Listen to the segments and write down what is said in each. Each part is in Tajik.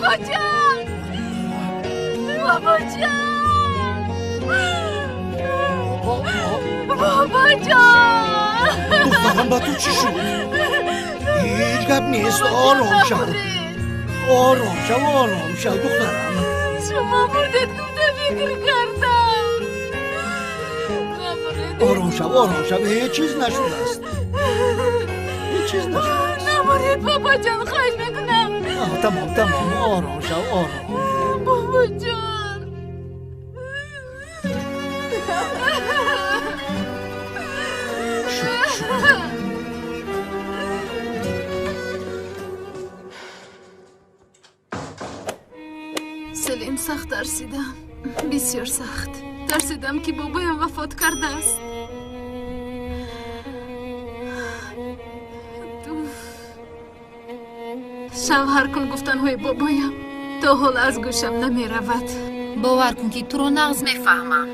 Бобоҷон! Бобоҷон! Бобоҷон! Духтарам, ба ту чӣ шуд? Ҳеҷ гап нест, ором шав. Ором шав, ором шав, духтарам. Шумо мурдед гуфта фикр кардам. Ором шав, ором шав, ҳеҷ чиз нашудааст. Ҳеҷ чиз нашудааст. Намуред, бобоҷон, хоҳиш мекунам. Тамом, тамом, ором шав, ором. Бобоҷон. Шуд, шуд. Селин, сахт тарсидам. Бисёр сахт. Тарсидам, ки бобоям вафот кардааст. Шавҳар кун гуфтанҳои бобоям то ҳол аз гӯшам намеравад. Бовар кун, ки туро нағз мефаҳмам.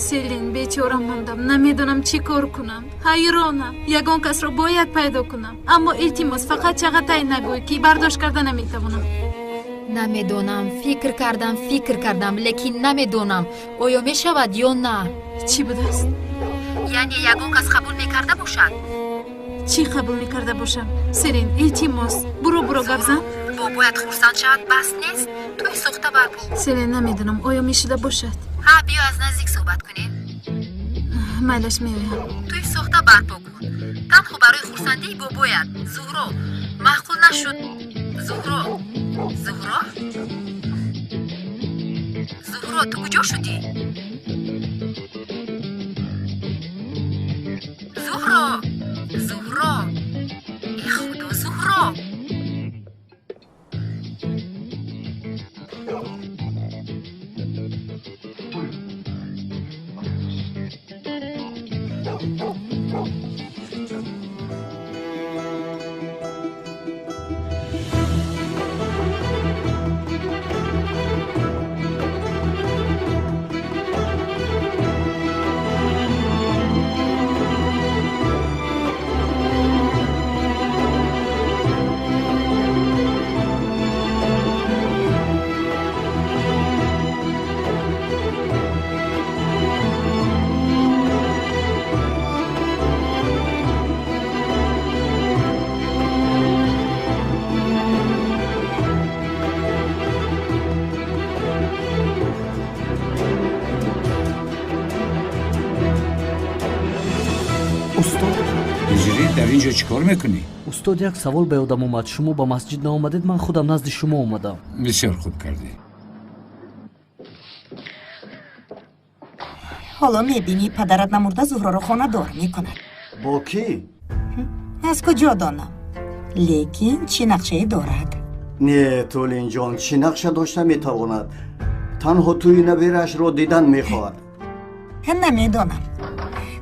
Селин, бечора мондам, намедонам чӣ кор кунам. Ҳайронам, ягон касро бояд пайдо кунам. Аммо илтимос, фақат Чағатай нагӯй, ки бардошт карда наметавонам. Намедонам, фикр кардам, фикр кардам, лекин намедонам, оё мешавад ё на. Чӣ будааст? Яъне ягон кас қабул мекарда бошад? Чӣ қабул мекарда бошам? Селин, илтимос, буро, буро, гап зан. Бобоят хурсанд шавад, бас нест? Тӯй сохта барпо. Селин, намедонам, оё мешуда бошад? Ҳа, биё аз наздик суҳбат кунем. Майлаш, меоям. Тӯй сохта барпо кун. Танҳо барои хурсандии бобоят. Зуҳро, маъқул нашуд. Зуҳро, Зуҳро, Зуҳро, ту куҷо шудӣ? Зуҳро, Зуҳро, э худо, Зуҳро! Дар ин ҷо чӣ кор мекунӣ? Устод, як савол ба ёдам омад. Шумо ба масҷид наомадед, ман худам назди шумо омадам. Бисёр хуб кардӣ. Ҳоло мебинӣ, падарат намурда Зуҳроро хонадор мекунад. Бо кӣ? Аз куҷо донам, лекин чӣ нақшае дорад? Не, Толинҷон, чӣ нақша дошта метавонад? Танҳо тӯи набираашро дидан мехоҳад. Намедонам,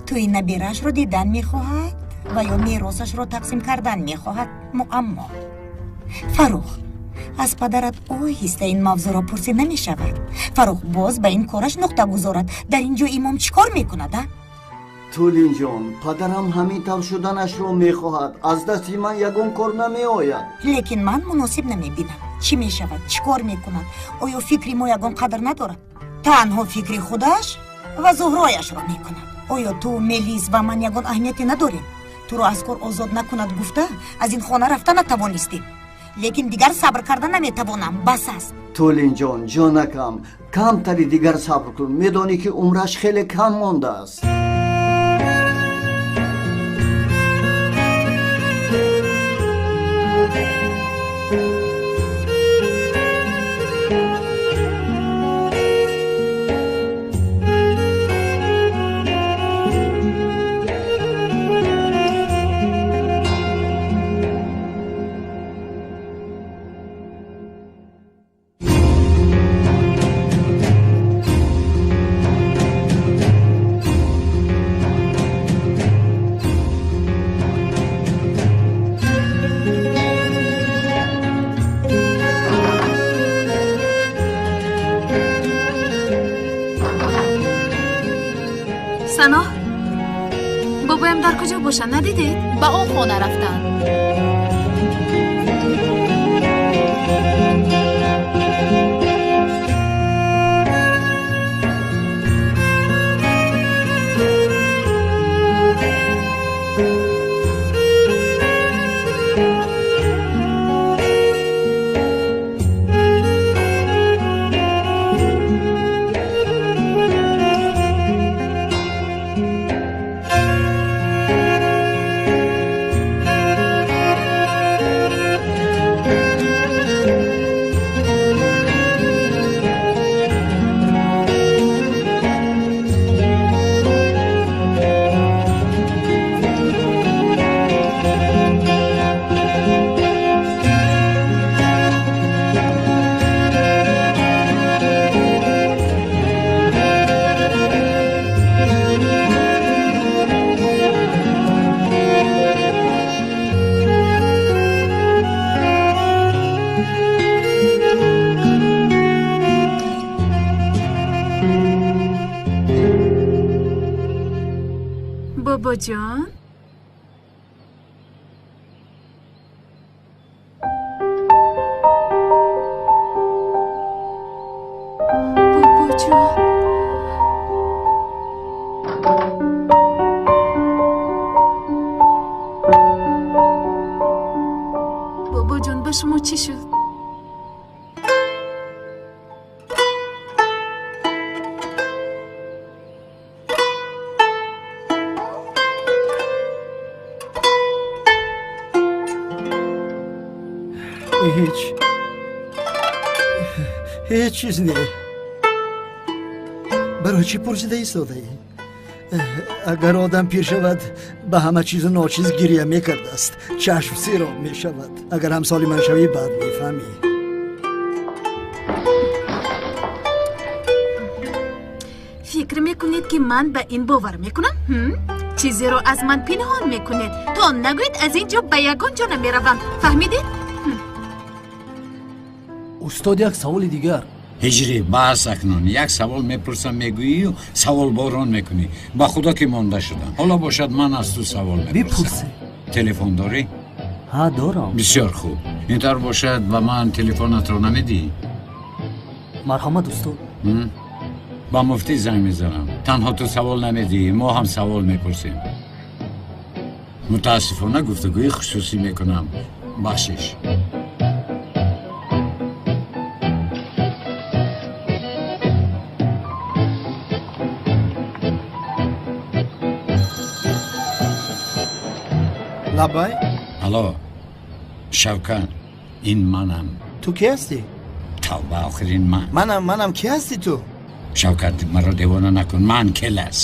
тӯи набираашро дидан мехоҳад ва ё меросашро тақсим кардан мехоҳад. Муаммо. Фаррух, аз падарат оҳиста ин мавзӯъро пурсӣ намешавад? Фаррух боз ба ин кораш нуқта гузорад. Дар ин ҷо имом чӣ кор мекунад, а? Тулинҷон, падарам ҳамин тавр шуданашро мехоҳад. Аз дасти ман ягон кор намеояд. Лекин ман муносиб намебинам. Чӣ мешавад, чӣ кор мекунад? Оё фикри мо ягон қадр надорад? Танҳо фикри худаш ва Зуҳрояшро мекунад. Оё ту, Мелис ва ман ягон аҳамияте надорем? Туро аз кор озод накунад гуфта, аз ин хона рафта натавонистем. Лекин дигар сабр карда наметавонам, бас аст. Тулинҷон, ҷонакам, камтари дигар сабр кун. Медонӣ, ки умраш хеле кам мондааст. Сано, бобоям дар куҷо бошанд, надидед? Ба он хона рафтанд. Бобоҷон, бобоҷон, бобоҷон, ба шумо чӣ шуд? Ҳеҷ чиз не. Барои чӣ пурсида истодаӣ? Агар одам пир шавад, ба ҳама чизу ночиз гирия мекардааст, чашм сироб мешавад. Агар ҳамсоли ман шавӣ, баъд мефаҳмӣ. Фикр мекунед, ки ман ба ин бовар мекунам? Чизеро аз ман пинҳон мекунед. То нагӯед, аз ин ҷо ба ягон ҷо намеравам. Фаҳмидед? Устод, як саволи дигар. Ҳиҷрӣ, бас акнун. Як савол мепурсам, мегӯию саволборон мекунӣ. Ба худо ки монда шудам. Ҳоло бошад, ман аз ту савол мепурсам. Бипурсӣ. Телефон дорӣ? Ҳа, дорам. Бисёр хуб. Ин тавр бошад, ба ман телефонатро намедиҳӣ? Марҳамат, устод. Ба муфтӣ занг мезанам. Танҳо ту савол намедиҳӣ, мо ҳам савол мепурсем. Мутаассифона, гуфтугӯи хусусӣ мекунам. Бахшиш. Лабай? Алло, Шавкат, ин манам. Ту ки ҳастӣ? Тавба, охир ин ман. Манам, манам, ки ҳастӣ ту? Шавкат, маро девона накун, ман Келас.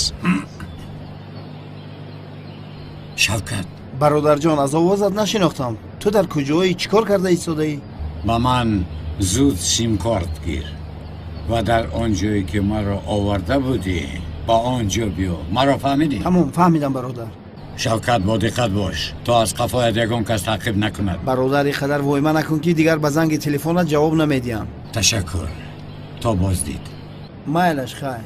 Шавкат. Бародарҷон, аз овозат нашинохтам. Ту дар куҷоӣ, чӣ кор карда истодаӣ? Ба ман зуд симкорт гир ва дар он ҷое ки маро оварда будӣ, ба он ҷо биё. Маро фаҳмидӣ? Тамом, фаҳмидам, бародар. Шавкат, бо диққат бош, то аз қафоят ягон кас таъқиб накунад. Бародар, ин қадар войма накун, ки дигар ба занги телефонат ҷавоб намедиҳам. Ташаккур, то боздид. Майлаш, хай.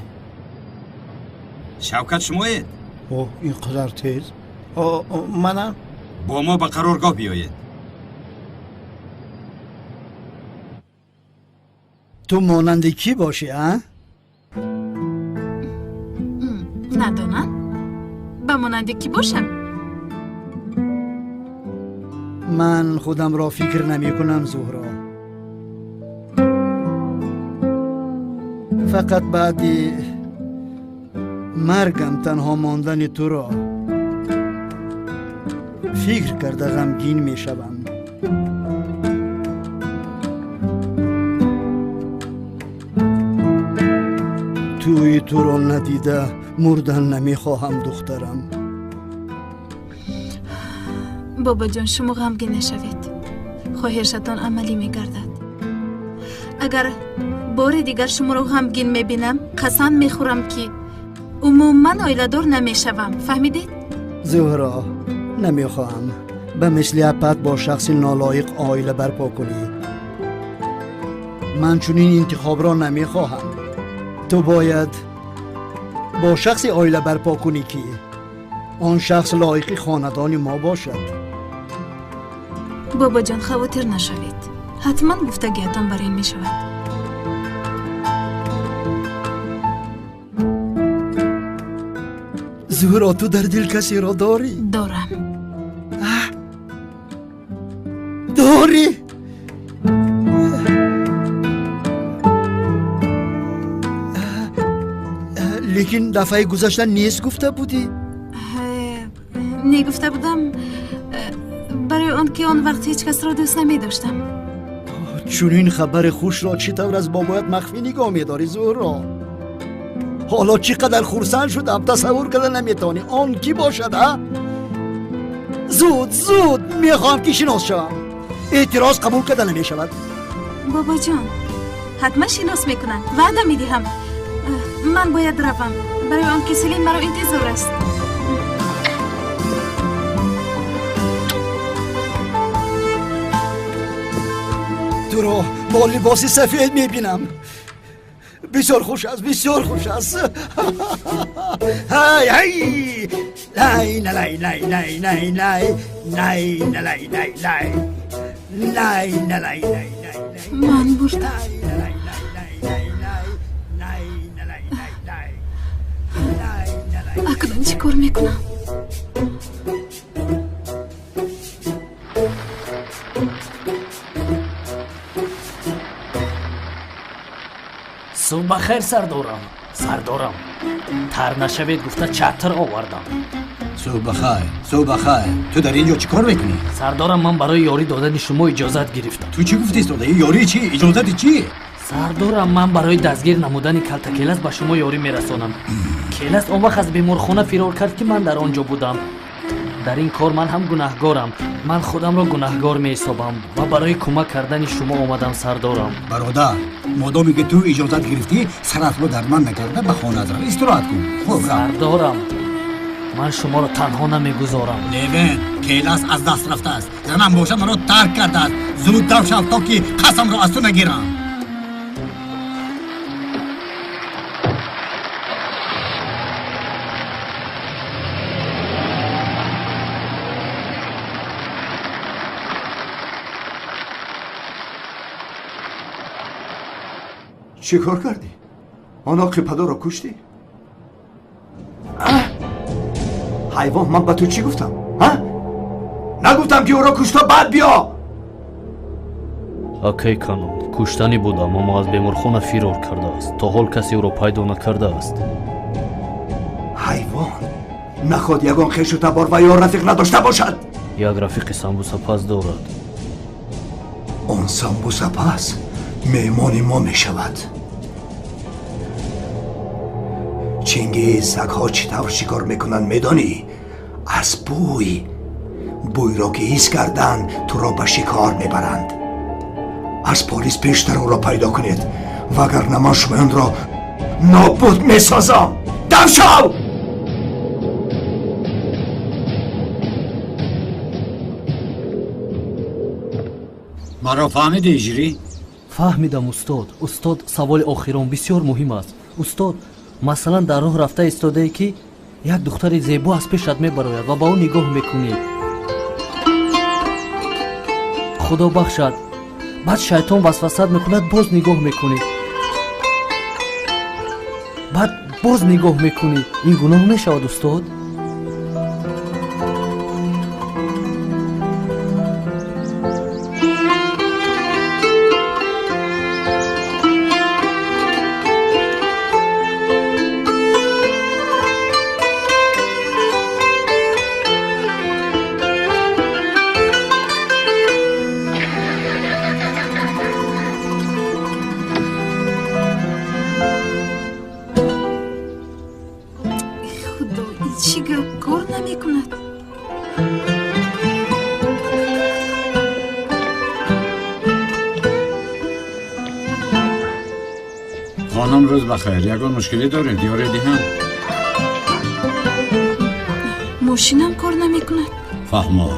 Шавкат, шумоед? О, ин қадар тез? Манам. Бо мо ба қароргоҳ биёед. Ту монанди кӣ бошӣ, а? Надонам. Ба монанди кӣ бошам? Ман худамро фикр намекунам, Зуҳро. Фақат баъди маргам танҳо мондани туро фикр карда ғамгин мешавам. Тӯи туро надида мурдан намехоҳам, духтарам. Бобоҷон, шумо ғамгин нашавед. Хоҳишатон амалӣ мегардад. Агар бори дигар шуморо ғамгин мебинам, қасам мехӯрам, ки умуман оиладор намешавам. Фаҳмидед? Зуҳро, намехоҳам ба мисли апат бо шахси нолоиқ оила барпо кунӣ. Ман чунин интихобро намехоҳам. Ту бояд бо шахси оила барпо кунӣ, ки он шахс лоиқи хонадони мо бошад. Бобоҷон, хавотир нашавед. Ҳатман гуфтагиятон бар ин мешавад. Зуҳро, ту дар дил касеро дорӣ? Дорам. Дорӣ? Лекин дафъаи гузашта нест гуфта будӣ? Не гуфта будам, барои он ки он вақт ҳеҷ касро дӯст намедоштам. Чунин хабари хушро чӣ тавр аз бобоят махфӣ нигоҳ медорӣ, Зуҳро? Ҳоло чӣ қадар хурсанд шудам, тасаввур карда наметавонӣ. Он кӣ бошад, а? Зуд, зуд мехоҳам ки шинос шавам. Эътироз қабул карда намешавад. Бобоҷон, ҳатман шинос мекунам, ваъда медиҳам. Ман бояд равам, барои он ки Селим маро интизор аст. Туро бо либоси сафед мебинам. Бисёр хуш аст, бисёр хуш аст. Ҳай, ҳай! Лай, налай, лай, лай, лай, лай, лай, налай, лай, лай. Лай, налай, лай, лай, лай. Ман бурдам. Акнун чӣ кор мекунам? Субҳ бахайр, сардорам. Сардорам, тар нашавед гуфта чатр овардам. Субҳ бахайр, субҳ бахайр. Ту дар ин ҷо чӣ кор мекунӣ? Сардорам, ман барои ёрӣ додани шумо иҷозат гирифтам. Ту чӣ гуфтӣ, истода? Ёрии чӣ? Иҷозати чӣ? Сардорам, ман барои дастгир намудани калтакелас ба шумо ёрӣ мерасонам. Келас он вақт аз беморхона фирор кард, ки ман дар он ҷо будам. Дар ин кор ман ҳам гунаҳгорам. Ман худамро гунаҳгор меҳисобам ва барои кӯмак кардани шумо омадам, сардорам. Бародар, модоме ки ту иҷозат гирифтӣ, саратро дарманд накарда ба хонаат рав, истироҳат кун. Хуб, рав. Сардорам, ман шуморо танҳо намегузорам. Левен, Келас аз даст рафтааст. Занам боша маро тарк кардааст. Зуд дав шав, то ки қасамро аз ту нагирам. Чӣ кор кардӣ? Он оқи падарро куштӣ? Ҳайвон, ман ба ту чӣ гуфтам? Нагуфтам ки ӯро кушта баъд биё? Акай Канон, куштанӣ будам, аммо аз беморхона фирор кардааст. То ҳол касе ӯро пайдо накардааст. Ҳайвон, наход ягон хешу табор ва ё рафиқ надошта бошад. Як рафиқи самбусапаз дорад. Он самбусапаз меҳмони мо мешавад. Чингиз, сагҳо чӣ тавр шикор мекунанд медонӣ? Аз бӯй. Бӯйро ки ҳис карданд, туро ба шикор мебаранд. Аз полис пештар ӯро пайдо кунед, вагарна ман шумоёнро нобуд месозам. Дам шав! Маро фаҳмидӣ, Иҷрӣ? Фаҳмидам, устод. Устод, саволи охирон бисёр муҳим аст. Устод, масалан, дар роҳ рафта истодае, ки як духтари зебо аз пешат мебарояд ва ба ӯ нигоҳ мекунӣ. Худо бахшад, баъд шайтон васвасат мекунад, боз нигоҳ мекунӣ, баъд боз нигоҳ мекунӣ. Ин гуноҳ мешавад, устод? Хонум, рӯз бахайр. Ягон мушкилӣ доред? Ёре диҳам? Мошинам кор намекунад. Фаҳмо.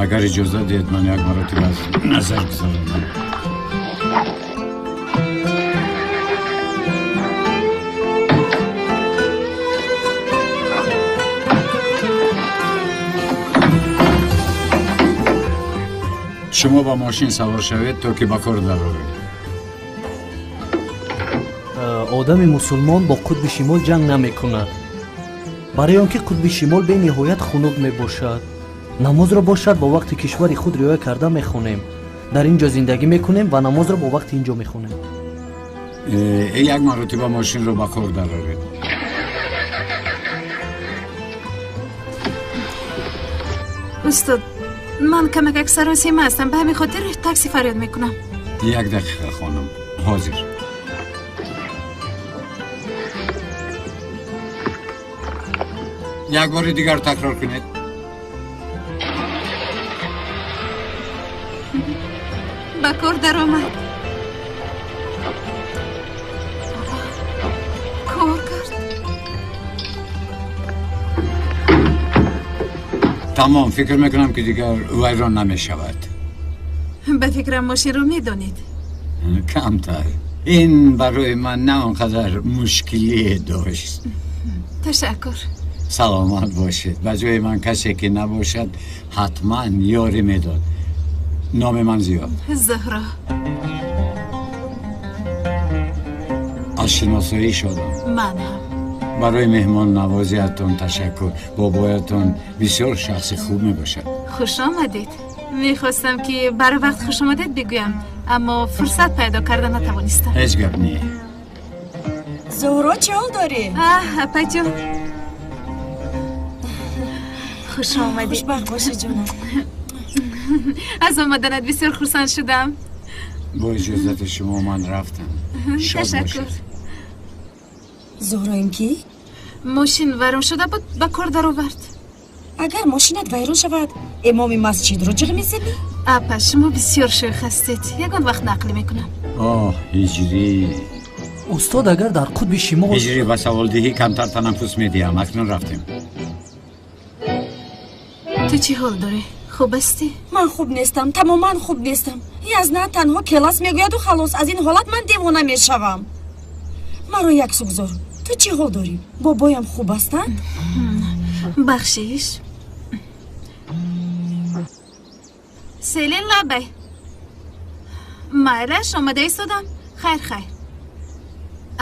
Агар иҷозат диҳед, ман як маротиба аз назар гузаронам. Шумо ба мошин савор шавед, то ки ба кор дароред. Одами мусулмон бо қутби шимол ҷанг намекунад, барои он ки қутби шимол бениҳоят хунук мебошад. Намозро бошад бо вақти кишвари худ риоя карда мехонем. Дар ин ҷо зиндагӣ мекунем ва намозро бо вақти ин ҷо мехонем. Як маротиба мошинро ба кор дароред. Устод, ман камакак саросема ҳастам, ба ҳамин хотир такси фарёд мекунам. Як дақиқа, хонум, ҳозир. Як бори дигар такрор кунед. Ба кор даромад. Кор кард. Тамом, фикр мекунам, ки дигар вайрон намешавад. Ба фикрам, мошинро медонед. Камтар. Ин барои ман на он қадар мушкилие дошт. Ташаккур. Саломат бошед. Ба ҷои ман касе ки набошад, ҳатман ёрӣ медод. Номи ман Зиёд. Зуҳро. Аз шиносоӣ шодам. Ман ҳам. Барои меҳмоннавозиятон ташаккур. Бобоятон бисёр шахси хуб мебошад. Хуш омадед. Мехостам, ки барвақт хуш омадед бигӯям, аммо фурсат пайдо карда натавонистам. Ҳеҷ гап не. Зуҳро, чӣ ҳол дорӣ? Апаҷон, хуш омадед. Хушбахт бошӣ, ҷонам. Аз омаданат бисёр хурсанд шудам. Бо иҷозати шумо ман рафтам. Шод Ташаккур. бошед. Зуҳро, ин кӣ? Мошин вайрон шуда буд, ба кор даровард. Агар мошинат вайрон шавад, имоми масҷидро ҷиғ мезанӣ? Апа, шумо бисёр шӯх ҳастед. Ягон вақт нақл мекунам. Оҳ, Ҳиҷрӣ. Устод, агар дар қутби шимол Ҳиҷрӣ, ба саволдиҳӣ камтар танаффус медиҳам. Акнун рафтем. Ту чӣ ҳол дорӣ? Хуб ҳастӣ? Ман хуб нестам, тамоман хуб нестам. Язна танҳо келас мегӯяду халос. Аз ин ҳолат ман девона мешавам. Маро як су гузор. Ту чӣ ҳол дорӣ? Бобоям хуб ҳастанд? Бахшиш. Селин, лабай. Майлаш, омада истодам. Хайр, хайр.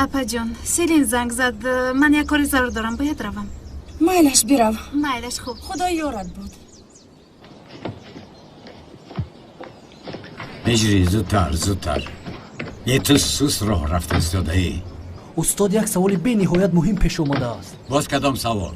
Апаҷон, Селин занг зад. Ман як кори зарур дорам, бояд равам. Майлаш, бирав. Майлаш, хуб. Худо ёрат буд. Ҳиҷрӣ, зудтар, зудтар. Е, ту суст роҳ рафта истодаӣ. Устод, як саволи бениҳоят муҳим пеш омадааст. Боз кадом савол?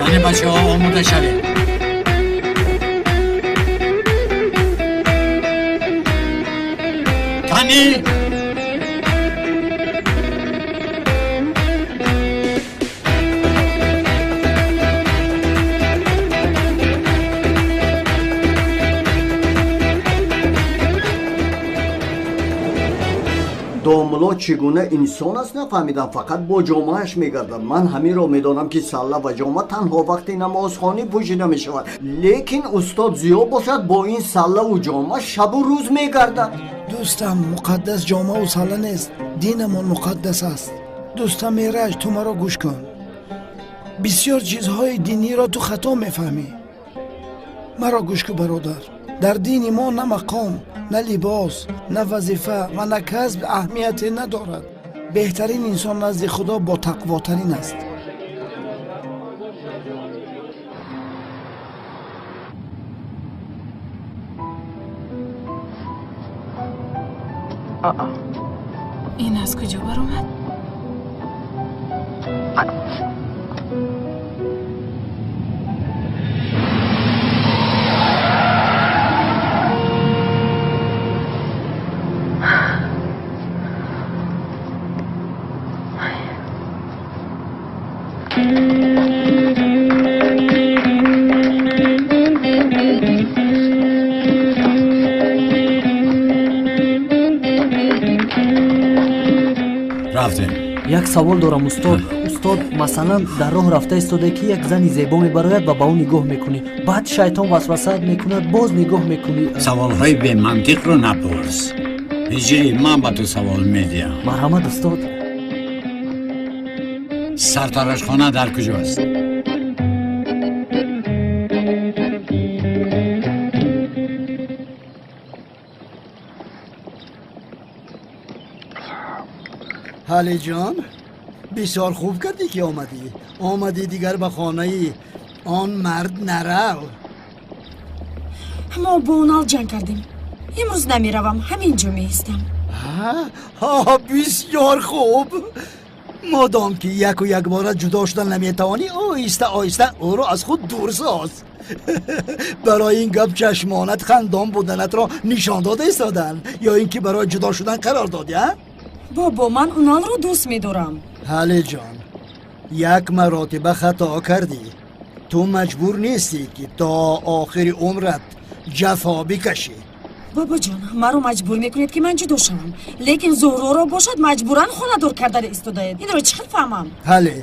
Қани, бачаҳо, омода шавед. Қани. Домулло чӣ гуна инсон аст, нафаҳмидам. Фақат бо ҷомааш мегардад. Ман ҳаминро медонам, ки салла ва ҷома танҳо вақти намозхонӣ пӯшида мешавад, лекин устод Зиё бошад, бо ин саллаву ҷома шабу рӯз мегардад. Дӯстам, муқаддас ҷомаву салла нест, динамон муқаддас аст. Дӯстам Эраҷ, ту маро гӯш кун. Бисёр чизҳои диниро ту хато мефаҳмӣ. Маро гӯш кун, бародар. Дар дини мо на мақом, на либос, на вазифа ва на касб аҳамияте надорад. Беҳтарин инсон назди Худо ботақвотарин аст. Ин аз куҷо баромад? Рафтем. Як савол дорам, устод. Устод, масалан, дар роҳ рафта истода ки як зани зебо мебарояд ва ба ӯ нигоҳ мекунӣ. Баъд шайтон васвасаат мекунад, боз нигоҳ мекунӣ. Саволҳои бемантиқро напурс. Ҳиҷрӣ, ман ба ту савол медиҳам. Марҳамат, устод. Сартарошхона дар куҷост? Ҳалиҷон, бисёр хуб кардӣ ки омадӣ. Омадӣ дигар ба хонаи он мард нарав. Мо бо Унал ҷанг кардем. Имрӯз намеравам, ҳамин ҷо меистам. Бисёр хуб. Модом ки яку якбора ҷудо шудан наметавонӣ, оҳиста оҳиста ӯро аз худ дур соз. Барои ин гап чашмонат хандон буданатро нишон дода истоданд, ё ин ки барои ҷудо шудан қарор додӣ, а? Бобо, ман Уналро дӯст медорам. Ҳалиҷон, як маротиба хато кардӣ. Ту маҷбур нестӣ ки то охири умрат ҷафо бикашӣ. Бобоҷон, маро маҷбур мекунед ки ман ҷудо шавам, лекин Зуҳроро бошад маҷбуран хонадор карда истодаед. Инро чӣ хел фаҳмам? Ҳале,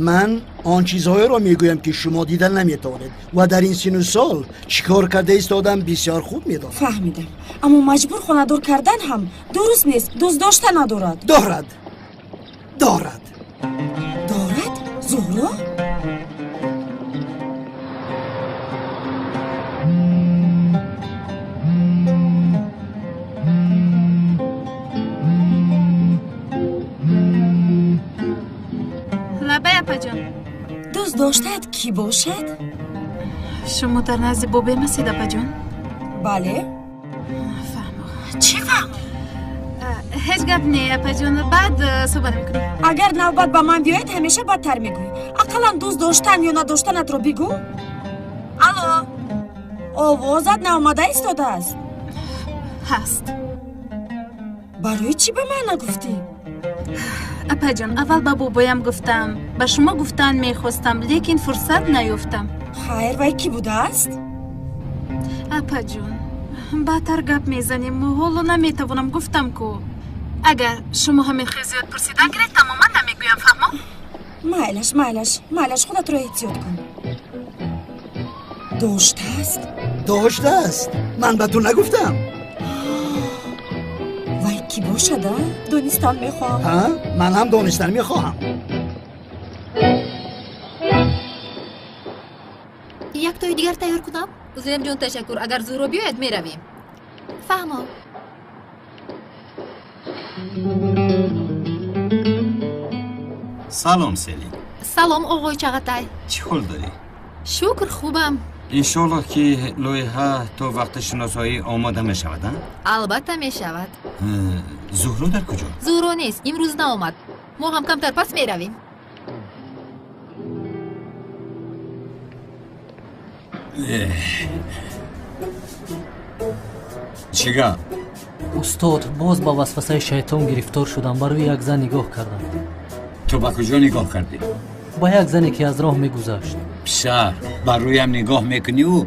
ман он чизҳоеро мегӯям ки шумо дида наметавонед ва дар ин сину сол чӣ кор карда истодам бисёр хуб медонам. Фаҳмидам, аммо маҷбур хонадор кардан ҳам дуруст нест. Дӯст дошта надорад. Дорад, дорад. Дорад? Зуҳро? Лабай, апаҷон. Дӯст доштаат кӣ бошад? Шумо дар назди бобем ҳастед, апаҷон? Бале. Фаҳмо. Чӣ фаҳмо? Ҳеҷ гап не, апаҷон, баъд суҳбат мекунем. Агар навбат ба ман биёяд, ҳамеша бадтар мегӯӣ. Ақаллан дӯст доштан ё надоштанатро бигӯ. Алло, овозат наомада истодааст. Ҳаст. Барои чӣ ба ман нагуфтӣ? Апаҷон, аввал ба бобоям гуфтам, ба шумо гуфтан мехостам, лекин фурсат наёфтам. Хайр, вай кӣ будааст? Апаҷон, баъдтар гап мезанем, ҳоло наметавонам, гуфтам ку. Агар шумо ҳамин хел зиёд пурсидан гиред, тамоман намегӯям, фаҳмо? Майлаш, майлаш, майлаш, худатро эҳтиёт кун. Доштааст? Доштааст. Ман ба ту нагуфтам. Вай кӣ бошад, а? Донистан мехоҳам. Ҳа, ман ҳам донистан мехоҳам. Як тои дигар тайёр кунам? Узаямҷон, ташаккур. Агар Зуҳро биёяд, меравем. Фаҳмо. Салом, Селин. Салом, оғои Чағатай. Чӣ ҳол дорӣ? Шукр, хубам. Иншоаллоҳ ки лоиҳа то вақти шиносоӣ омода мешавад, а? Албатта мешавад. Зуҳро дар куҷо? Зуҳро нест, имрӯз наомад. Мо ҳам камтар пас меравем. Чӣ гап? Устод, боз ба васвасаи шайтон гирифтор шудам. Барои як зан нигоҳ кардам. Ту ба куҷо нигоҳ кардӣ? Ба як зане ки аз роҳ мегузашт. Писар, ба рӯям нигоҳ мекуниву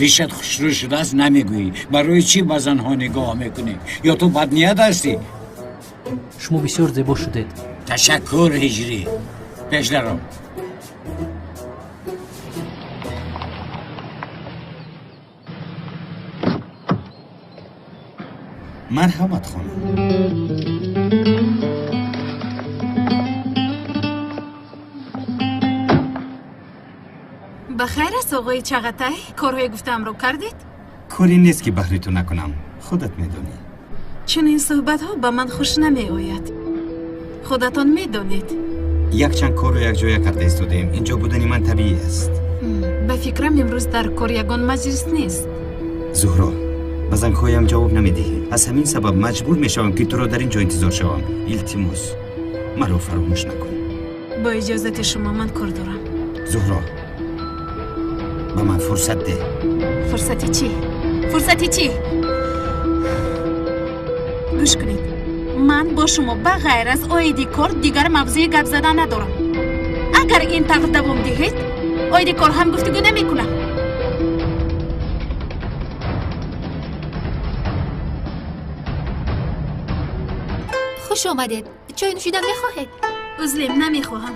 ришат хушрӯ шудааст намегӯӣ. Барои чӣ ба занҳо нигоҳ мекунӣ? Ё ту бадният ҳастӣ? Шумо бисёр зебо шудед. Ташаккур, Ҳиҷрӣ. Пеш даро. Марҳамат, хонум. Ба хайр аст, оғои Чағатай? Корҳои гуфтаамро кардед? Коре нест ки баҳри ту накунам, худат медонӣ. Чунин суҳбатҳо ба ман хуш намеояд. Худатон медонед. Якчанд корро якҷоя карда истодаем. Инҷо будани ман табиӣ аст. Ба фикрам, имрӯз дар кор ягон маҷлис нест. Зуҳро, ба зангҳоям ҷавоб намедиҳӣ. Аз ҳамин сабаб маҷбур мешавам ки туро дар ин ҷо интизор шавам. Илтимос, маро фаромӯш накун. Бо иҷозати шумо ман кор дорам. Зуҳро, ба ман фурсат деҳ. Фурсати чӣ? Фурсати чӣ? Гӯш кунед, ман бо шумо ба ғайр аз оиди кор дигар мавзӯи гап задан надорам. Агар ин тавр давом диҳед, оиди кор ҳам гуфтугӯ намекунам. Хуш омадед. Чой нӯшидан мехоҳед? Узлем, намехоҳам.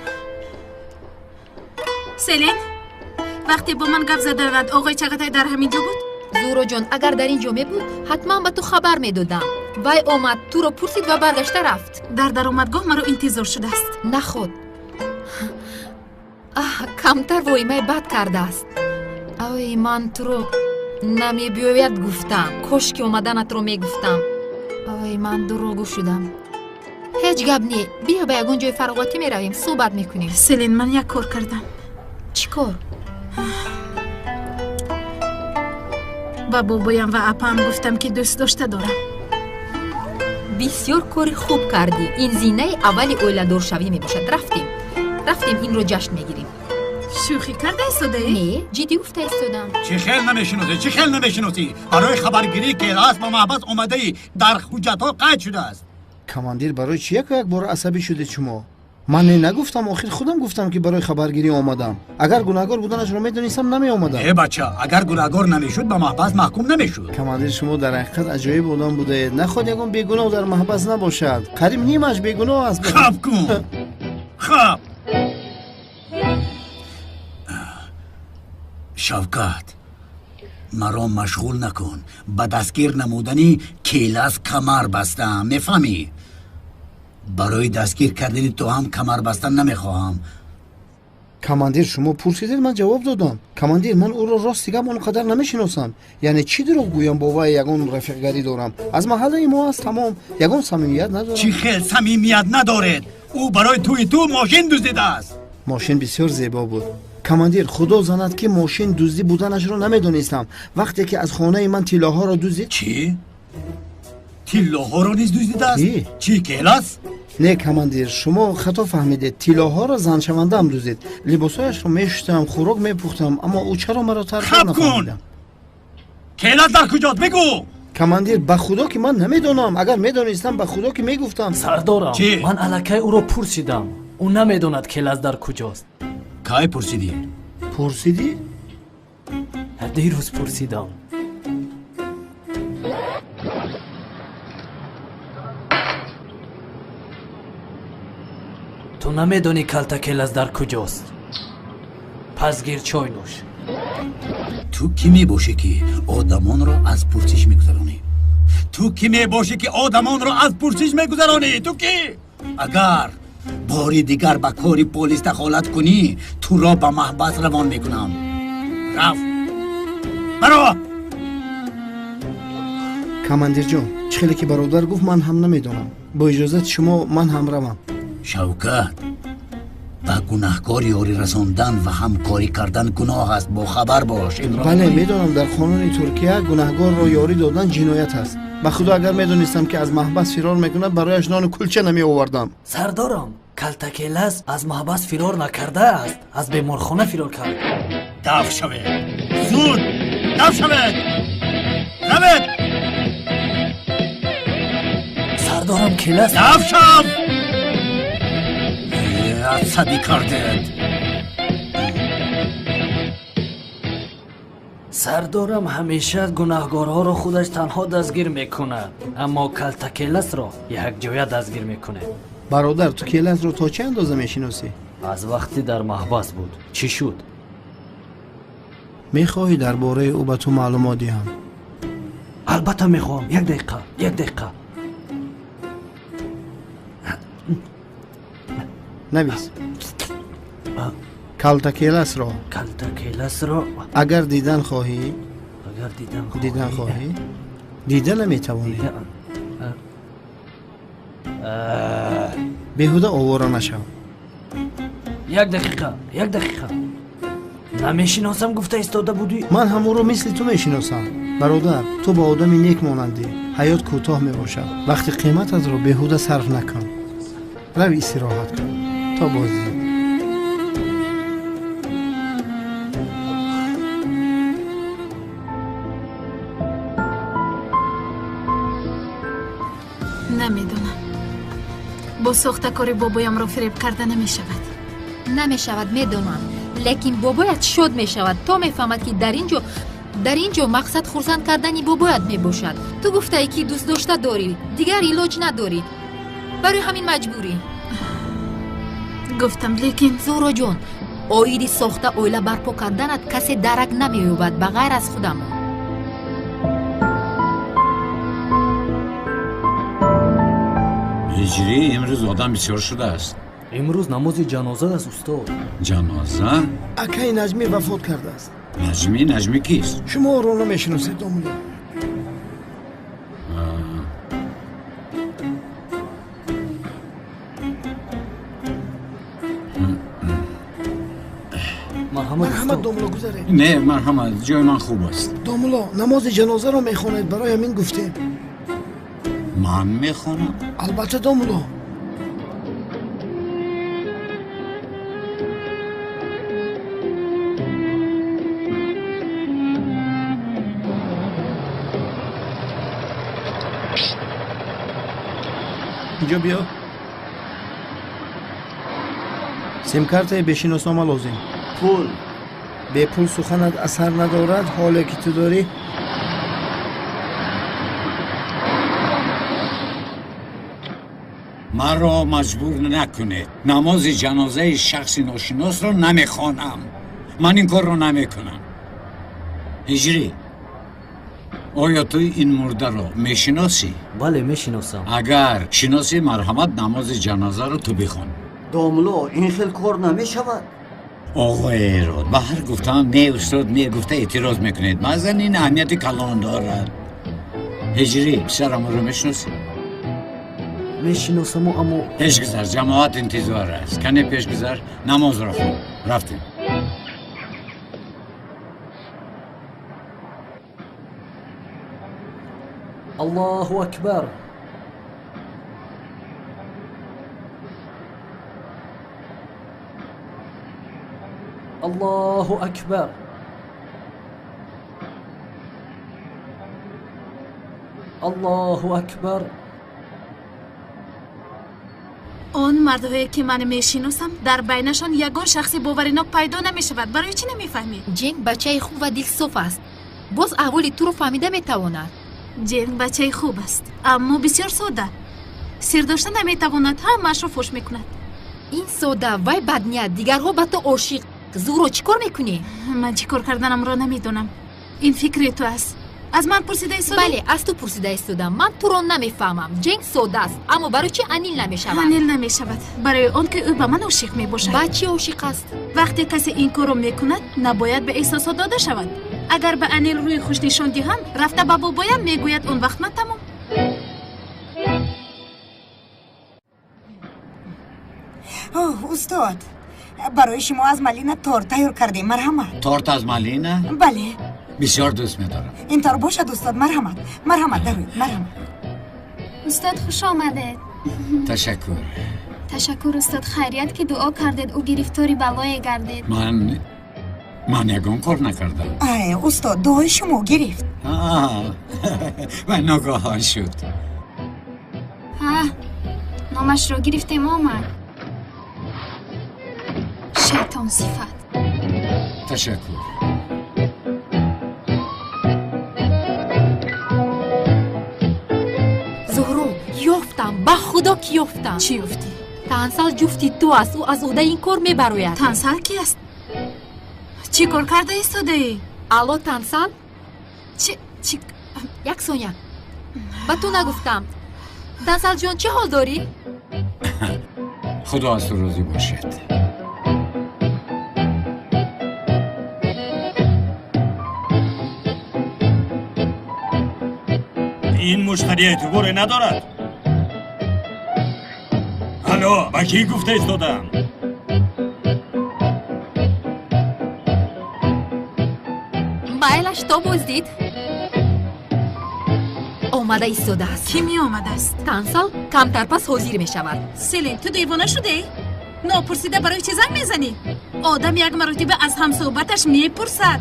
Селин, вақте бо ман гап заданад, оғои Чағатай дар ҳамин ҷо буд? Зуҳроҷон, агар дар ин ҷо мебуд, ҳатман ба ту хабар медодам. Вай омад, туро пурсид ва баргашта рафт. Дар даромадгоҳ маро интизор шудааст. Наход. Аҳ, камтар воимаи бад кардааст. Ой, ман туро намебиёяд гуфтам. Кош ки омаданатро мегуфтам. Ой, ман дурӯғгӯ шудам. Ҳеҷ гап не. Биё ба ягон ҷои фароғатӣ меравем, суҳбат мекунем. Селин, ман як кор кардам. Чӣ кор? Ба бобоям ва апаам гуфтам, ки дӯст дошта дорам. Бисёр кори хуб кардӣ. Ин зинаи аввали оиладоршавӣ мебошад. Рафтем, рафтем, инро ҷашн мегирем. Шӯхӣ карда истодаӣ? Не, ҷиддӣ гуфта истодам. Чӣ хел намешиносӣ? Чӣ хел намешиносӣ? Барои хабаргирӣ Келас ба маҳбас омадаӣ, дар ҳуҷҷатҳо қайд шудааст. Командир, барои чӣ яку як бора асабӣ шудед шумо? Ман не нагуфтам, охир худам гуфтам, ки барои хабаргирӣ омадам. Агар гунаҳгор буданашро медонистам, намеомадам. Э бача, агар гунаҳгор намешуд, ба маҳбас маҳкум намешуд. Командир, шумо дар ҳақиқат аҷоиб одам будаед. Наход ягон бегуноҳ дар маҳбас набошад. Қариб нимаш бегуноҳ аст. Хаб кун, хаб. Шавкат, маро машғул накун. Ба дастгир намудани Келас камар бастаам, мефаҳмӣ? Барои дастгир кардани ту ҳам камар бастан намехоҳам. Командир, шумо пурсидед, ман ҷавоб додам. Командир, ман ӯро рости гап он қадар намешиносам. Яъне чӣ дурӯғ гӯям, бо вай ягон рафиқгарӣ дорам? Аз маҳаллаи мо аст, тамом. Ягон самимият надорам. Чӣ хел самимият надоред? Ӯ барои тӯи ту мошин дуздидааст. Мошин бисёр зебо буд. Командир, худо занад, ки мошин дуздӣ буданашро намедонистам. Вақте ки аз хонаи ман тиллоҳоро дуздид. Чӣ? Тиллоҳоро низ дуздидааст? Чӣ, Келас? Не, командир, шумо хато фаҳмидед. Тиллоҳоро заншавандаам дуздид. Либосҳояшро мешустам, хӯрок мепухтам, аммо ӯ чаро маро тарк Хаб кун! Келас дар куҷост? Бигӯ! Командир, ба худо ки ман намедонам. Агар медонистам, ба худо ки мегуфтам. Сардорам, ман аллакай ӯро пурсидам. Ӯ намедонад Келас дар куҷост. Кай пурсидӣ? Пурсидӣ? Дирӯз пурсидам. Ту намедонӣ калта Келас дар куҷост. Пас гир чой нӯш. Ту кӣ мебошӣ, ки одамонро аз пурсиш мегузаронӣ? Ту кӣ мебошӣ, ки одамонро аз пурсиш мегузаронӣ? Ту кӣ? Агар бори дигар ба кори полис дахолат кунӣ, туро ба маҳбас равон мекунам. Рафт, баро. Командирҷон, чӣ хеле ки бародар гуфт, ман ҳам намедонам. Бо иҷозати шумо ман ҳам равам. Шавкат, ба гунаҳкор ёрӣ расондан ва ҳамкорӣ кардан гуноҳ аст, бохабар бош. Бале, медонам, дар қонуни Туркия гунаҳгорро ёрӣ додан ҷиноят аст. Ба худо, агар медонистам, ки аз маҳбас фирор мекунад, барояш нону кулча намеовардам. Сардорам, калта Келас аз маҳбас фирор накардааст, аз беморхона фирор кард. Даф шавед, зуд даф шавед, равед. Сардорам, Келас. Даф шав! Асабӣ кардед. Сардорам ҳамеша гунаҳгорҳоро худаш танҳо дастгир мекунад, аммо калта Келасро якҷоя дастгир мекунад. Бародар, ту Келасро то чӣ андоза мешиносӣ? Аз вақте дар маҳбас буд. Чӣ шуд? Мехоҳӣ дар бораи ӯ ба ту маълумот диҳам? Албатта мехоҳам. Як дақиқа, як дақиқа. Навис. Калта Келасро. Калта Келасро. Агар дидан хоҳӣ, агар дидан хоҳӣ, дидан хоҳӣ, дида наметавонӣ. Беҳуда овора нашав. Як дақиқа, як дақиқа. Намешиносам гуфта истода будӣ? Ман ҳам ӯро мисли ту мешиносам. Бародар, ту ба одами нек монандӣ. Ҳаёт кӯтоҳ мебошад. Вақти қимататро беҳуда сарф накун. Рави истироҳат кун. То боздид. Намедонам. Бо сохтакори бобоямро фиреб карда намешавад. Намешавад, медонам. Лекин бобоят шод мешавад, то мефаҳмад, ки дар ин ҷо мақсад хурсанд кардани бобоят мебошад. Ту гуфтаӣ, ки дӯстдошта дорӣ, дигар илоҷ надорӣ. Барои ҳамин маҷбурӣ. Гуфтам, лекин Зуҳроҷон, оиди сохта оила барпо карданат касе дарак намеёбад ба ғайр аз худамон. Ҳиҷрӣ, имрӯз одам бисёр шудааст. Имрӯз намози ҷаноза аст, устод. Ҷаноза? Акаи Наҷмӣ вафот кардааст. Наҷмӣ? Наҷмӣ кист? Шумо ӯро намешиносед, домулло. Марҳамат, домулло, гузаред. Не, марҳамат, ҷои ман хуб аст. Домулло, намози ҷанозаро мехонед, барои ҳамин гуфтем. Ман мехонам? Албатта, домулло. Инҷо биё. Симкартаи бешиноснома лозим. Пул. Бепул суханат асар надорад, ҳоле ки ту дорӣ. Маро маҷбур накунед. Намози ҷанозаи шахси ношиносро намехонам. Ман ин корро намекунам. Ҳиҷрӣ, оё ту ин мурдаро мешиносӣ? Бале, мешиносам. Агар шиносӣ, марҳамат, намози ҷанозаро ту бихон. Домулло, ин хел кор намешавад. Оғои Эрод, ба ҳар гуфтаам не, устод, не гуфта эътироз мекунед. Баъзан ин аҳамияти калон дорад. Ҳиҷрӣ, писарамро мешиносӣ? Мешиносаму, аммо пешгузар, ҷамоат интизор аст. Кане пешгузар, намозро хон. Рафтем. Аллоҳу акбар. Аллоҳу акбар. Аллоҳу акбар. Он мардҳое ки ман мешиносам, дар байнашон ягон шахси боваринок пайдо намешавад. Барои чӣ намефаҳмӣ? Ҷенг бачаи хуб ва дилсоф аст. Боз аҳволи туро фаҳмида метавонад. Ҷенг бачаи хуб аст, аммо бисёр сода. Сир дошта наметавонад, ҳамаашро фош мекунад. Ин сода, вай бадният, дигарҳо ба ту ошиқ. Зуҳро, чӣ кор мекунӣ? Ман чӣ кор карданамро намедонам. Ин фикри ту аст. Аз ман пурсида истода? Бале, аз ту пурсида истодам. Ман туро намефаҳмам. Ҷенг сода аст, аммо барои чӣ Анил намешавад? Анил намешавад барои он ки ӯ ба ман ошиқ мебошад. Ба чӣ ошиқ аст? Вақте касе ин корро мекунад, набояд ба эҳсосот дода шавад. Агар ба Анил рӯи хуш нишон диҳам, рафта ба бобоям мегӯяд, он вақт ман тамом. Устод, барои шумо аз малина торт тайёр кардем, марҳамат. Торт аз малина? Бале. Бисёр дӯст медорам. Ин тор бошад, устод, марҳамат. Марҳамат, дароед, марҳамат. Устод, хуш омадед. Ташаккур. Ташаккур, устод, хайрият ки дуо кардед, ӯ гирифтори балое гардид. Ман ягон кор накардам. Ай, устод, дуои шумо гирифт. Ва ногаҳон шуд. Ҳа, номашро гирифтем, омад. Шайтон сифат. Ташаккур. Зуҳро, ёфтам, ба худо ки ёфтам. Чӣ ёфтӣ? Тансал ҷуфти ту аст, ӯ аз уҳдаи ин кор мебарояд. Тансал ки аст? Чӣ кор карда истодаӣ? Алло, Тансал? Чи? Як сония. Ба ту нагуфтам. Тансалҷон, чӣ ҳол дорӣ? Худо аз ту розӣ бошад. Ин муштари эътиборе надорад. Алло, ба кӣ гуфта истодам? Майлаш то боздид. Омада истодааст. Кӣ меомадааст? Тансал камтар пас ҳозир мешавад. Селин, ту девона шудӣ? Нопурсида барои чӣ занг мезанӣ? Одам як маротиба аз ҳамсӯҳбаташ мепурсад.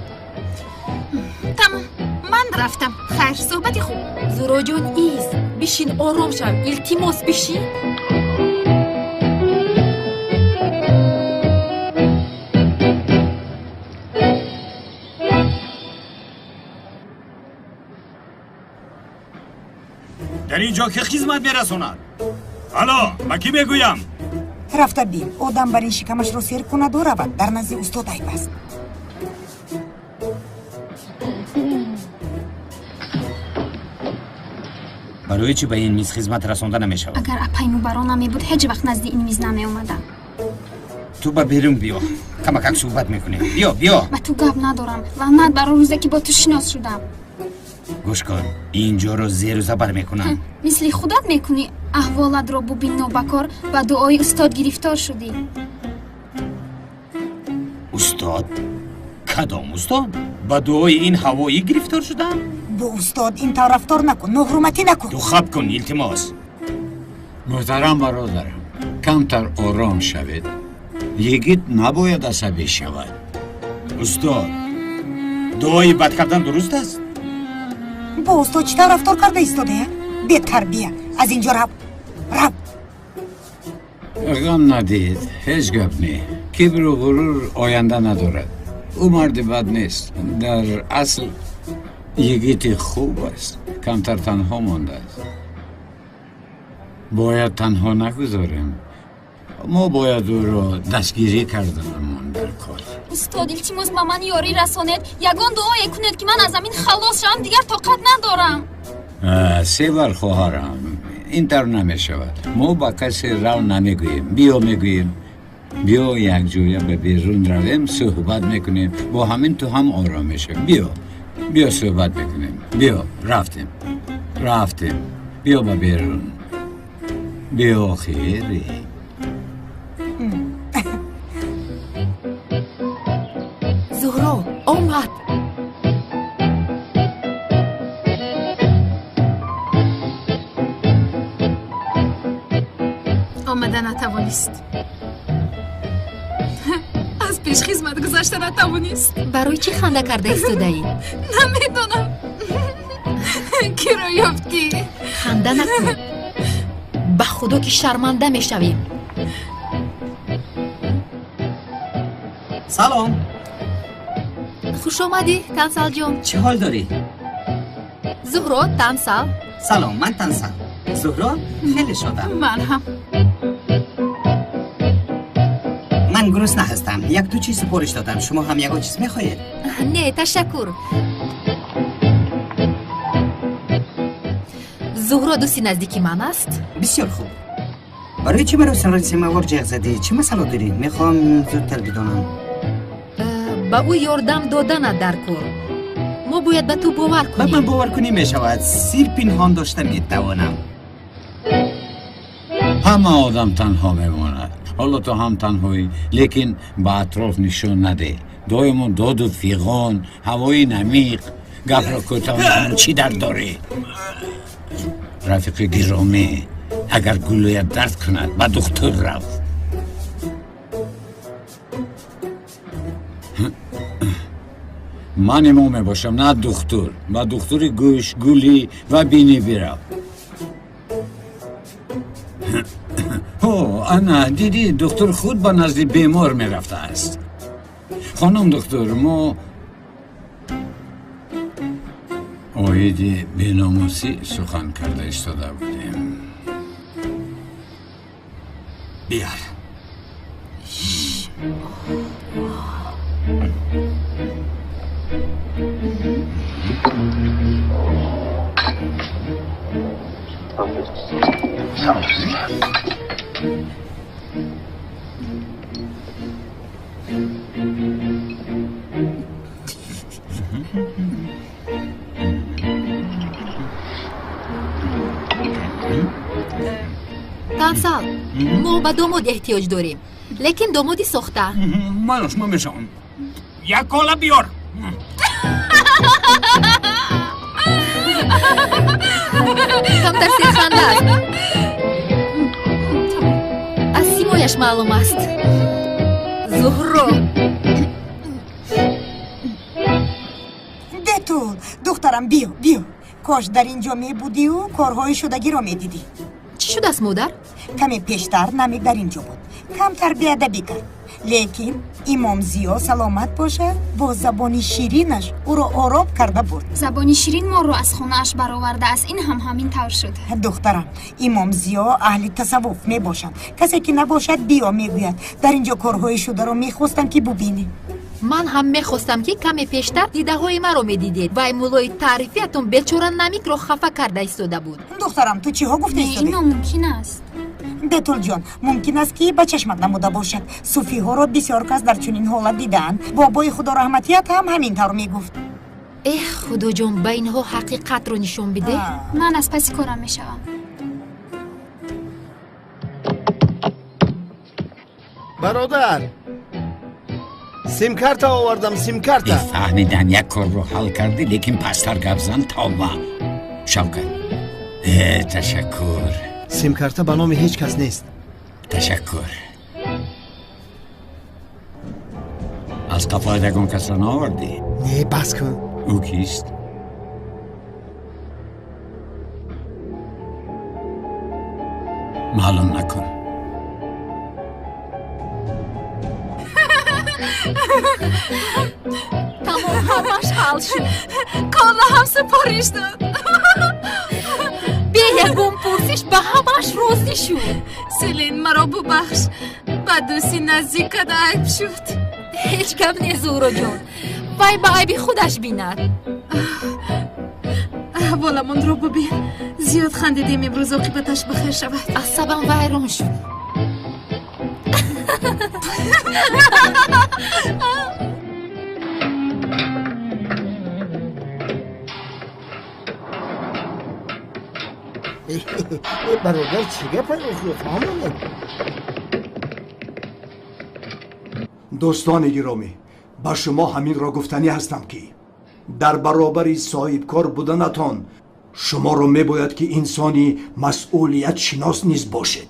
Тамом, ман рафтам. Хайр, суҳбати хуб. Зуҳроҷон, из бишин, ором шав, илтимос, бишин. Дар ин ҷо ки хизмат мерасонад? Алло, ба кӣ мегӯям? Рафта бин, одам бар ин шикамашро сер кунаду равад, дар назди устод айб аст. Барои чӣ ба ин миз хизмат расонда намешавад? Агар апай мубаро намебуд, ҳеҷ вақт назди ин миз намеомадам. Ту ба берун биё, камакак суҳбат мекунем. Биё, биё. Ба ту гап надорам. Лаънат бар он рӯзе ки бо ту шинос шудам. Гӯш кун, инҷоро зеру забар мекунам. Мисли худат мекунӣ. Аҳволатро бубин, нобакор ба дуои устод гирифтор шудӣ. Устод? Кадом устод? Ба дуои ин ҳавоӣ гирифтор шудам? Бо устод ин тавр рафтор накун, ноҳурматӣ накун. Ту хаб кун, илтимос. Муҳтарам бародарам, камтар ором шавед. Йигит набояд асабӣ шавад. Устод, дуои бад кардан дуруст аст? Бо устод чӣ тавр рафтор карда истода? Бетарбия, аз инҷо рав, рав. Ғам надиҳед, ҳеҷ гап не. Кибру ғурур оянда надорад. Ӯ марди бад нест. Дар асл йигити хуб аст. Камтар танҳо мондааст. Бояд танҳо нагузорем. Мо бояд ӯро дастгирӣ карданамон дар кор. Устод, илтимос ба ман ёрӣ расонед. Ягон дуое кунед ки ман аз замин халос шавам, дигар тоқат надорам. Севар хоҳарам, ин тавр намешавад. Мо ба касе рав намегӯем. Биё мегӯем. Биё якҷоя ба берун равем, суҳбат мекунем. Бо ҳамин ту ҳам ором мешавӣ. Биё, биё суҳбат мекунем. Биё, рафтем, рафтем. Биё ба берун. Биё хири. Зуҳро омад. Омада натавонист. Аз пеш хизмат гузашта натавонист. Барои чӣ ханда карда истодаӣ? Намедонам. Киро ёфтӣ? Ханда накун. Ба худо ки шарманда мешавем. Салом. Хуш омадӣ, Тансалҷон. Чӣ ҳол дорӣ? Зуҳро, Тансал. Салом, ман Тансал. Зуҳро, хеле шодам. Ман ҳам. Ман гурусна ҳастам. Як-ду чиз супориш додам. Шумо ҳам ягон чиз мехоҳед? Не, ташаккур. Зуҳро дӯсти наздики ман аст. Бисёр хуб. Барои чӣ маро сари семавор ҷеғ задӣ? Чӣ масъала дорӣ? Мехоҳам зудтар бидонам. Ба ӯ ёрдам доданат дар кор. Мо бояд ба ту бовар кунем. Ба ман боваркунӣ мешавад. Сир пинҳон дошта метавонам. Ҳама одам танҳо мемонад. Ҳоло ту ҳам танҳоӣ, лекин ба атроф нишон надеҳ. Доимо доду фиғон, ҳавои намиқ. Гапро кӯтоҳ мекунам, чӣ дард дорӣ? Рафиқи гиромӣ, агар гулӯят дард кунад, ба духтур рав. Ман имом мебошам, на духтур. Ба духтури гӯш, гулӣ ва бинӣ бирав. Ҳо, ана, дидӣ, духтур худ ба назди бемор мерафтааст. Хонум духтур, мо оиди беномусӣ сухан карда истода будем. Биёр. Тансал, мо ба домод эҳтиёҷ дорем, лекин домоди сохта. Ман шумо мешавам. Як кола биёр. Камтар серханда аст. Аз симояш маълум аст. Зуҳро. Бетул, духтарам, биё, биё. Кош дар ин ҷо мебудию корҳои шудагиро медидӣ. Чӣ шудааст, модар? Каме пештар намик дар ин ҷо буд. Камтар беадабӣ кард. Лекин имом Зиё саломат бошад, бо забони ширинаш ӯро ором карда бурд. Забони ширин моро аз хонааш баровардааст. Ин ҳам ҳамин тавр шуд. Духтарам, имом Зиё аҳли тасаввуф мебошанд. Касе ки набошад, биё мегӯяд. Дар ин ҷо корҳои шударо мехостам ки бубинӣ. Ман ҳам мехостам, ки каме пештар дидаҳои маро медидед. Вай муллои таърифиятон бечора Намикро хафа карда истода буд. Духтарам, ту чиҳо гуфта истодаӣ? Не, ин номумкин аст. Бетулҷон, мумкин аст, ки ба чашмат намуда бошад. Суфиҳоро бисёр кас дар чунин ҳолат дидаанд. Бобои худораҳматият ҳам ҳамин тавр мегуфт. Эҳ, худоҷон, ба инҳо ҳақиқатро нишон бидеҳ. Ман аз паси корам мешавам. Бародар, симкарта овардам, симкарта. Фаҳмидам, як корро ҳал кардӣ, лекин пасттар гап зан, тавба. Шавкат, ташаккур. Симкарта ба номи ҳеҷ кас нест. Ташаккур. Аз қафоят ягон касро наовардӣ? Не, бас кун. Ӯ кист? Маълум накун. Тамом, ҳамаш ҳал шуд. Кола ҳам супориш дод. Бе ягон пурсиш ба ҳамаш розӣ шуд. Селин, маро бубахш, ба дӯсти наздикат айб шуд. Ҳеҷ гап не, Зуҳроҷон, вай ба айби худаш бинад. Аҳволамонро бубин. Зиёд хандидем имрӯз, оқибаташ бахайр шавад. Асабам вайрон шуд. Бародар, чӣ гапа фаҳмонед? Дӯстони гиромӣ, ба шумо ҳаминро гуфтанӣ ҳастам, ки дар баробари соҳибкор буданатон шуморо мебояд, ки инсони масъулиятшинос низ бошед.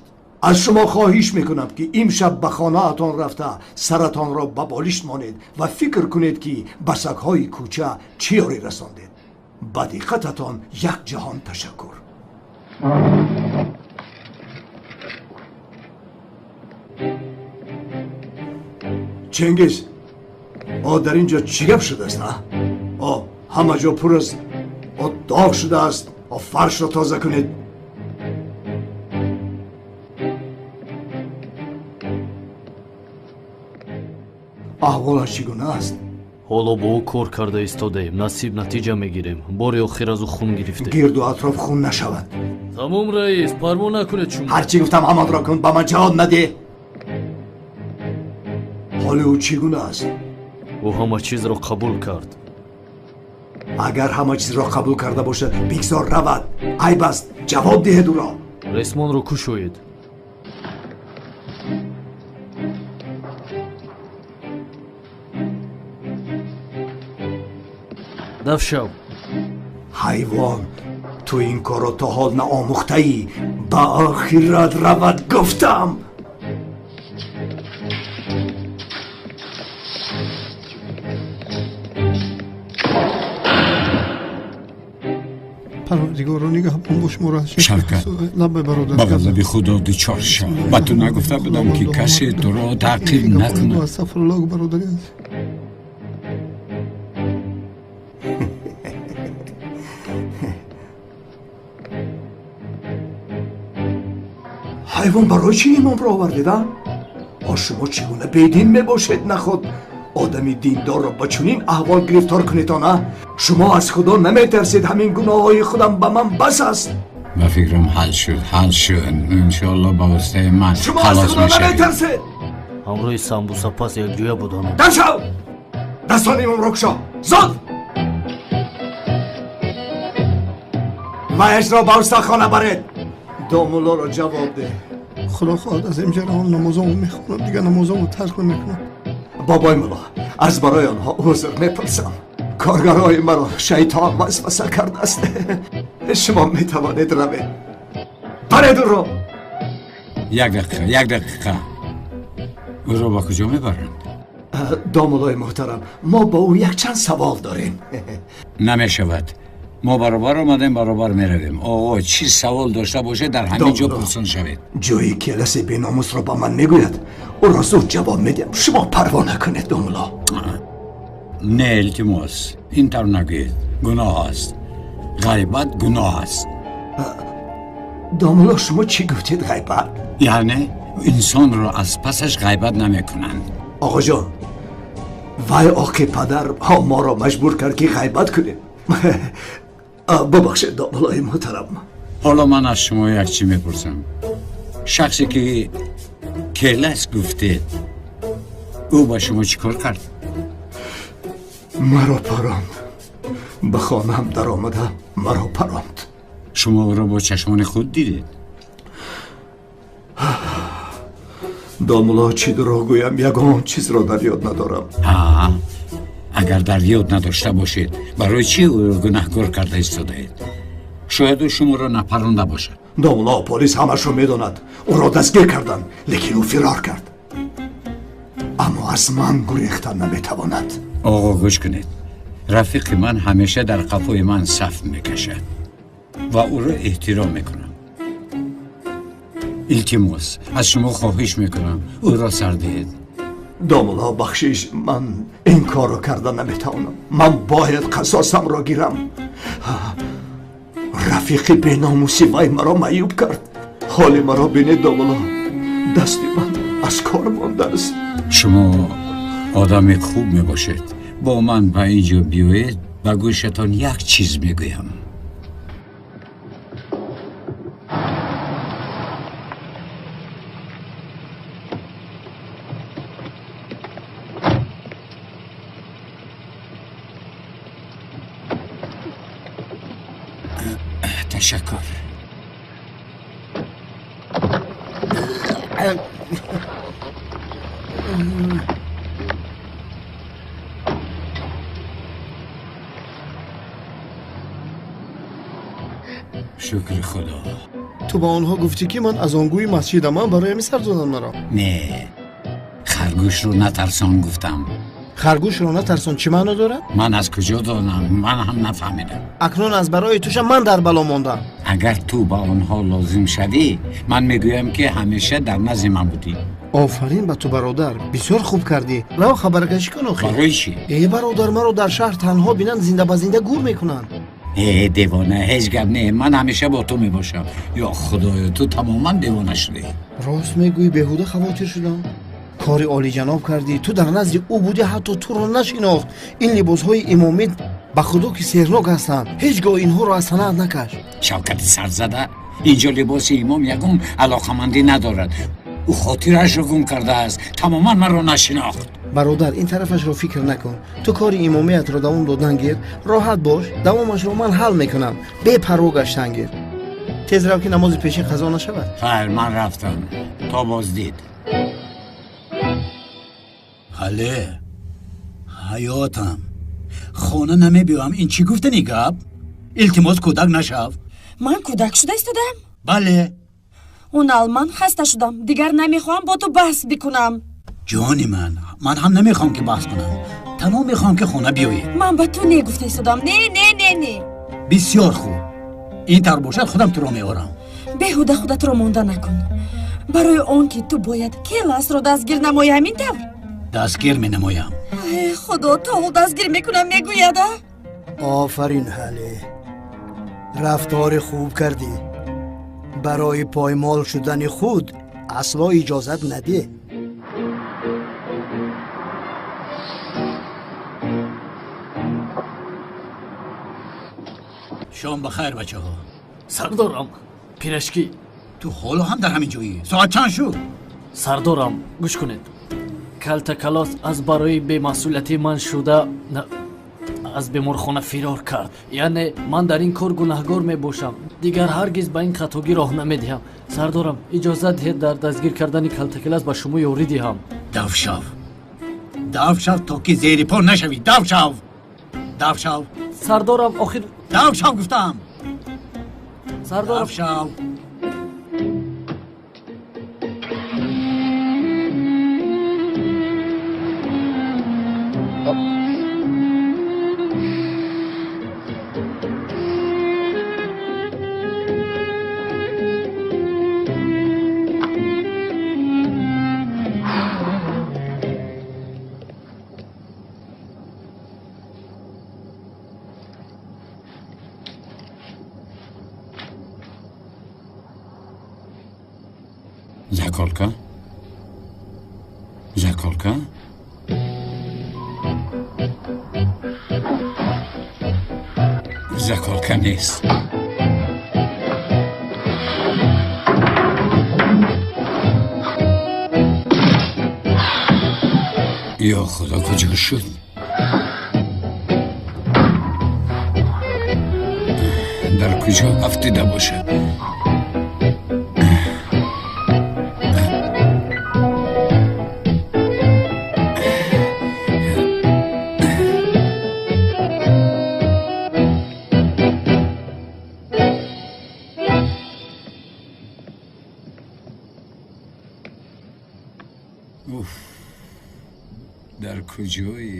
Аз шумо хоҳиш мекунам, ки имшаб ба хонаатон рафта саратонро ба болишт монед ва фикр кунед, ки ба сагҳои кӯча чӣ ёрӣ расондед. Ба диққататон як ҷаҳон ташаккур. Чингиз, о дар ин ҷо чӣ гап шудааст? О ҳама ҷо пур аз о доғ шудааст. О фаршро тоза кунед. Аҳволаш чӣ гуна аст? Ҳоло бо ӯ кор карда истодаем. Насиб натиҷа мегирем. Бори охир аз ӯ хун гирифтем. Гирду атроф хун нашавад. Тамом, раис, парво накунед шумо. Ҳарчӣ гуфтам ҳамонро кун, ба ман ҷавоб надеҳ. Ҳоли ӯ чӣ гуна аст? Ӯ ҳама чизро қабул кард. Агар ҳама чизро қабул карда бошад, бигзор равад. Айб аст, ҷавоб диҳед ӯро. Ресмонро кушоед. Даф шав. Ҳайвон, ту ин корро то ҳол наомӯхтаӣ. Ба охират равад, гуфтам. Парвардигоро, нигаҳбон бош моро. Шавкат, ба ғазаби Худо дучор шав. Ба ту нагуфта будам, ки касе туро таъқиб накунад. Астағфируллоҳ, бародари азиз. Ҳайвон, барои чӣ имомро овардед, а? О шумо чӣ гуна бедин мебошед? Наход одами диндорро ба чунин аҳвол гирифтор кунедон, а? Шумо аз Худо наметарсед. Ҳамин гуноҳҳои худам ба ман бас аст. Ба фикрам ҳал шуд, ҳал шуд. Иншоалло ба воситаи ман шумо аз халос Худо мешавед. наметарсед. Ҳамроҳи самбуса пас якҷоя будам. Дар шав! Дастони имомро кушо, зуд! Ваяшро ба устохона баред. Домуллоро ҷавоб деҳ. Худо хоҳад, аз инҷа равам, намозамро мехонам, дигар намозамро тарк намекунам. Бобои мулло, аз барои онҳо узр мепурсам. Коргарои маро шайтон васваса кардааст. Шумо метавонед равед. Баред ӯро. Як дақиқа, як дақиқа. Ӯро ба куҷо мебаранд? Домуллои муҳтарам, мо бо ӯ якчанд савол дорем. Намешавад. Мо баробар омадем, баробар меравем. Оғо, чӣ савол дошта бошед, дар ҳамин ҷо пурсон шавед. Ҷои келаси беномусро ба ман мегӯяд, ӯро зуд ҷавоб медиҳам. Шумо парво накунед, домулло. Не, илтимос, ин тавр нагӯед. Гуноҳ аст. Ғайбат гуноҳ аст. Домулло, шумо чӣ гуфтед ғайбат? Яъне инсонро аз пасаш ғайбат намекунанд. Оғоҷон, вай оқи падар моро маҷбур кард ки ғайбат кунем. Бубахшед, домуллои муҳтарам. Ҳоло ман аз шумо як чӣ мепурсам. Шахсе ки келас гуфтед, ӯ ба шумо чӣ кор кард? Маро паронд. Ба хонаам даромада маро паронд. Шумо ӯро бо чашмони худ дидед? Домулло, чӣ дурӯғ гӯям, ягон чизро дар ёд надорам. Ҳа, агар дар ёд надошта бошед, барои чӣ ӯро гунаҳкор карда истодаед? Шояд ӯ шуморо напаронда бошад. Домулло, полис ҳамашро медонад. Ӯро дастгир карданд, лекин ӯ фирор кард. Аммо аз ман гурехтан наметавонад. Оғо, гӯш кунед. Рафиқи ман ҳамеша дар қафои ман саф мекашад ва ӯро эҳтиром мекунам. Илтимос, аз шумо хоҳиш мекунам, ӯро сар диҳед. Домулло, бахшиш, ман ин корро карда наметавонам. Ман бояд қасосамро гирам. Рафиқи беномуси вай маро маъюб кард. Ҳоли маро бинед, домулло, дасти ман аз кор мондааст. Шумо одами хуб мебошед. Бо ман ба ин ҷо биёед, ба гӯшатон як чиз мегӯям. Ташаккур. Шукри Худо. Ту ба онҳо гуфтӣ ки ман аз он гӯи масҷидам, ман барои ҳамин сар додам маро. Не, харгӯшро натарсон гуфтам. Харгӯшро натарсон чӣ маъно дорад? Ман аз куҷо донам? Ман ҳам нафаҳмидам. Акнун аз барои туша ман дар бало мондам. Агар ту ба онҳо лозим шавӣ, ман мегӯям ки ҳамеша дар назди ман будӣ. Офарин ба ту, бародар, бисёр хуб кардӣ. Рав хабаркашӣ кун охир. Барои чӣ? Э бародар, маро дар шаҳр танҳо бинанд, зинда ба зинда гур мекунанд. Э девона, ҳеҷ гап не, ман ҳамеша бо ту мебошам. Ё худоё, ту тамоман девона шудӣ. Рост мегӯӣ, беҳуда хавотир шудам. Кори олиҷаноб кардӣ. Ту дар назди ӯ будӣ, ҳатто туро нашинохт. Ин либосҳои имомӣ ба худо ки сеҳрнок ҳастанд. Ҳеҷ гоҳ инҳоро аз санаат накаш. Шавкати сарзада, инҷо либоси имом ягон алоқамандӣ надорад. Ӯ хотирашро гум кардааст, тамоман маро нашинохт. Бародар, ин тарафашро фикр накун. Ту кори имомиятро давом додан гир, роҳат бош, давомашро ман ҳал мекунам. Бепарво гаштан гир. Тез рав ки намози пешин қазо нашавад. Хайр, ман рафтам. То боздид. Ҳале, ҳаётам, хона намебиёам. Ин чӣ гуфтани гап? Илтимос, кӯдак нашав. Ман кӯдак шуда истодам? Бале. Унал, ман хаста шудам. Дигар намехоҳам бо ту баҳс бикунам. Ҷони ман, ман ҳам намехоҳам ки баҳс кунам. Танҳо мехоҳам ки хона биёед. Ман ба ту не гуфта истодам. Не, не, не, не. Бисёр хуб. Ин тавр бошад, худам туро меорам. Беҳуда худатро монда накун. Барои он ки ту бояд келасро дастгир намоӣ, ҳамин тавр? Дастгир менамоям. Э, худо, то ӯ дастгир мекунам мегӯяд, а? Офарин, ҳале. Рафтори хуб кардӣ. Барои поймол шудани худ асло иҷозат надеҳ. Шом ба хайр, бачаҳо. Сардорам, пирашки. Ту ҳоло ҳам дар ҳамин ҷоӣ? Соат чанд шуд? Сардорам, гӯш кунед. Калтакалос аз барои бемасъулияти ман шуда аз беморхона фирор кард. Яъне ман дар ин кор гунаҳгор мебошам. Дигар ҳаргиз ба ин хатогӣ роҳ намедиҳам. Сардорам, иҷозат диҳед дар дастгир кардани калтакалос ба шумо ёрӣ диҳам. Дав шав, дав шав, то ки зери по нашавӣ. Дав шав, дав шав. Сардорам, охир. Дав шав гуфтам. Сардорам, дав шав. Заколка? Заколка? Заколка нест. Ё Худо, куҷо шуд? Дар куҷо афтида бошад? Уф, дар куҷоӣ?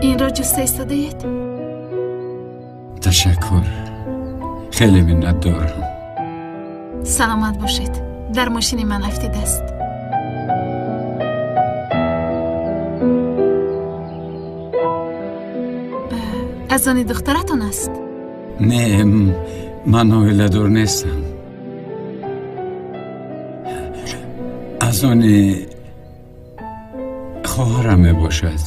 Инро ҷуста истодаед? Ташаккур, хеле миннатдорам. Саломат бошед. Дар мошини ман афтидааст. Аз они духтаратон аст? Не, ман оиладор нестам. Аз они хоҳарам мебошад.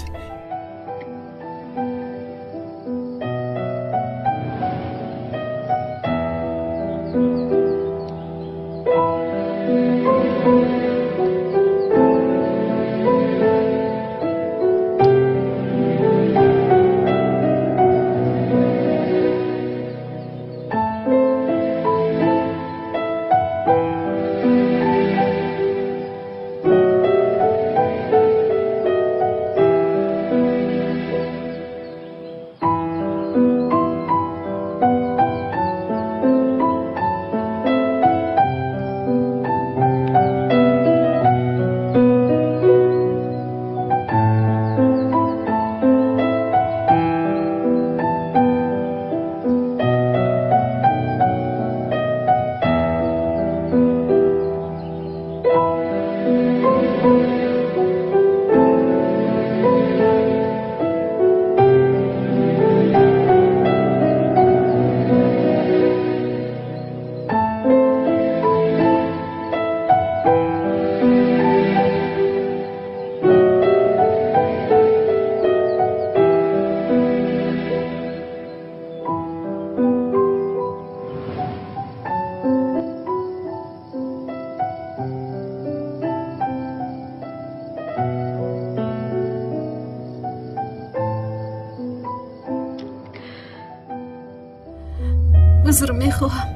Узр мехоҳам,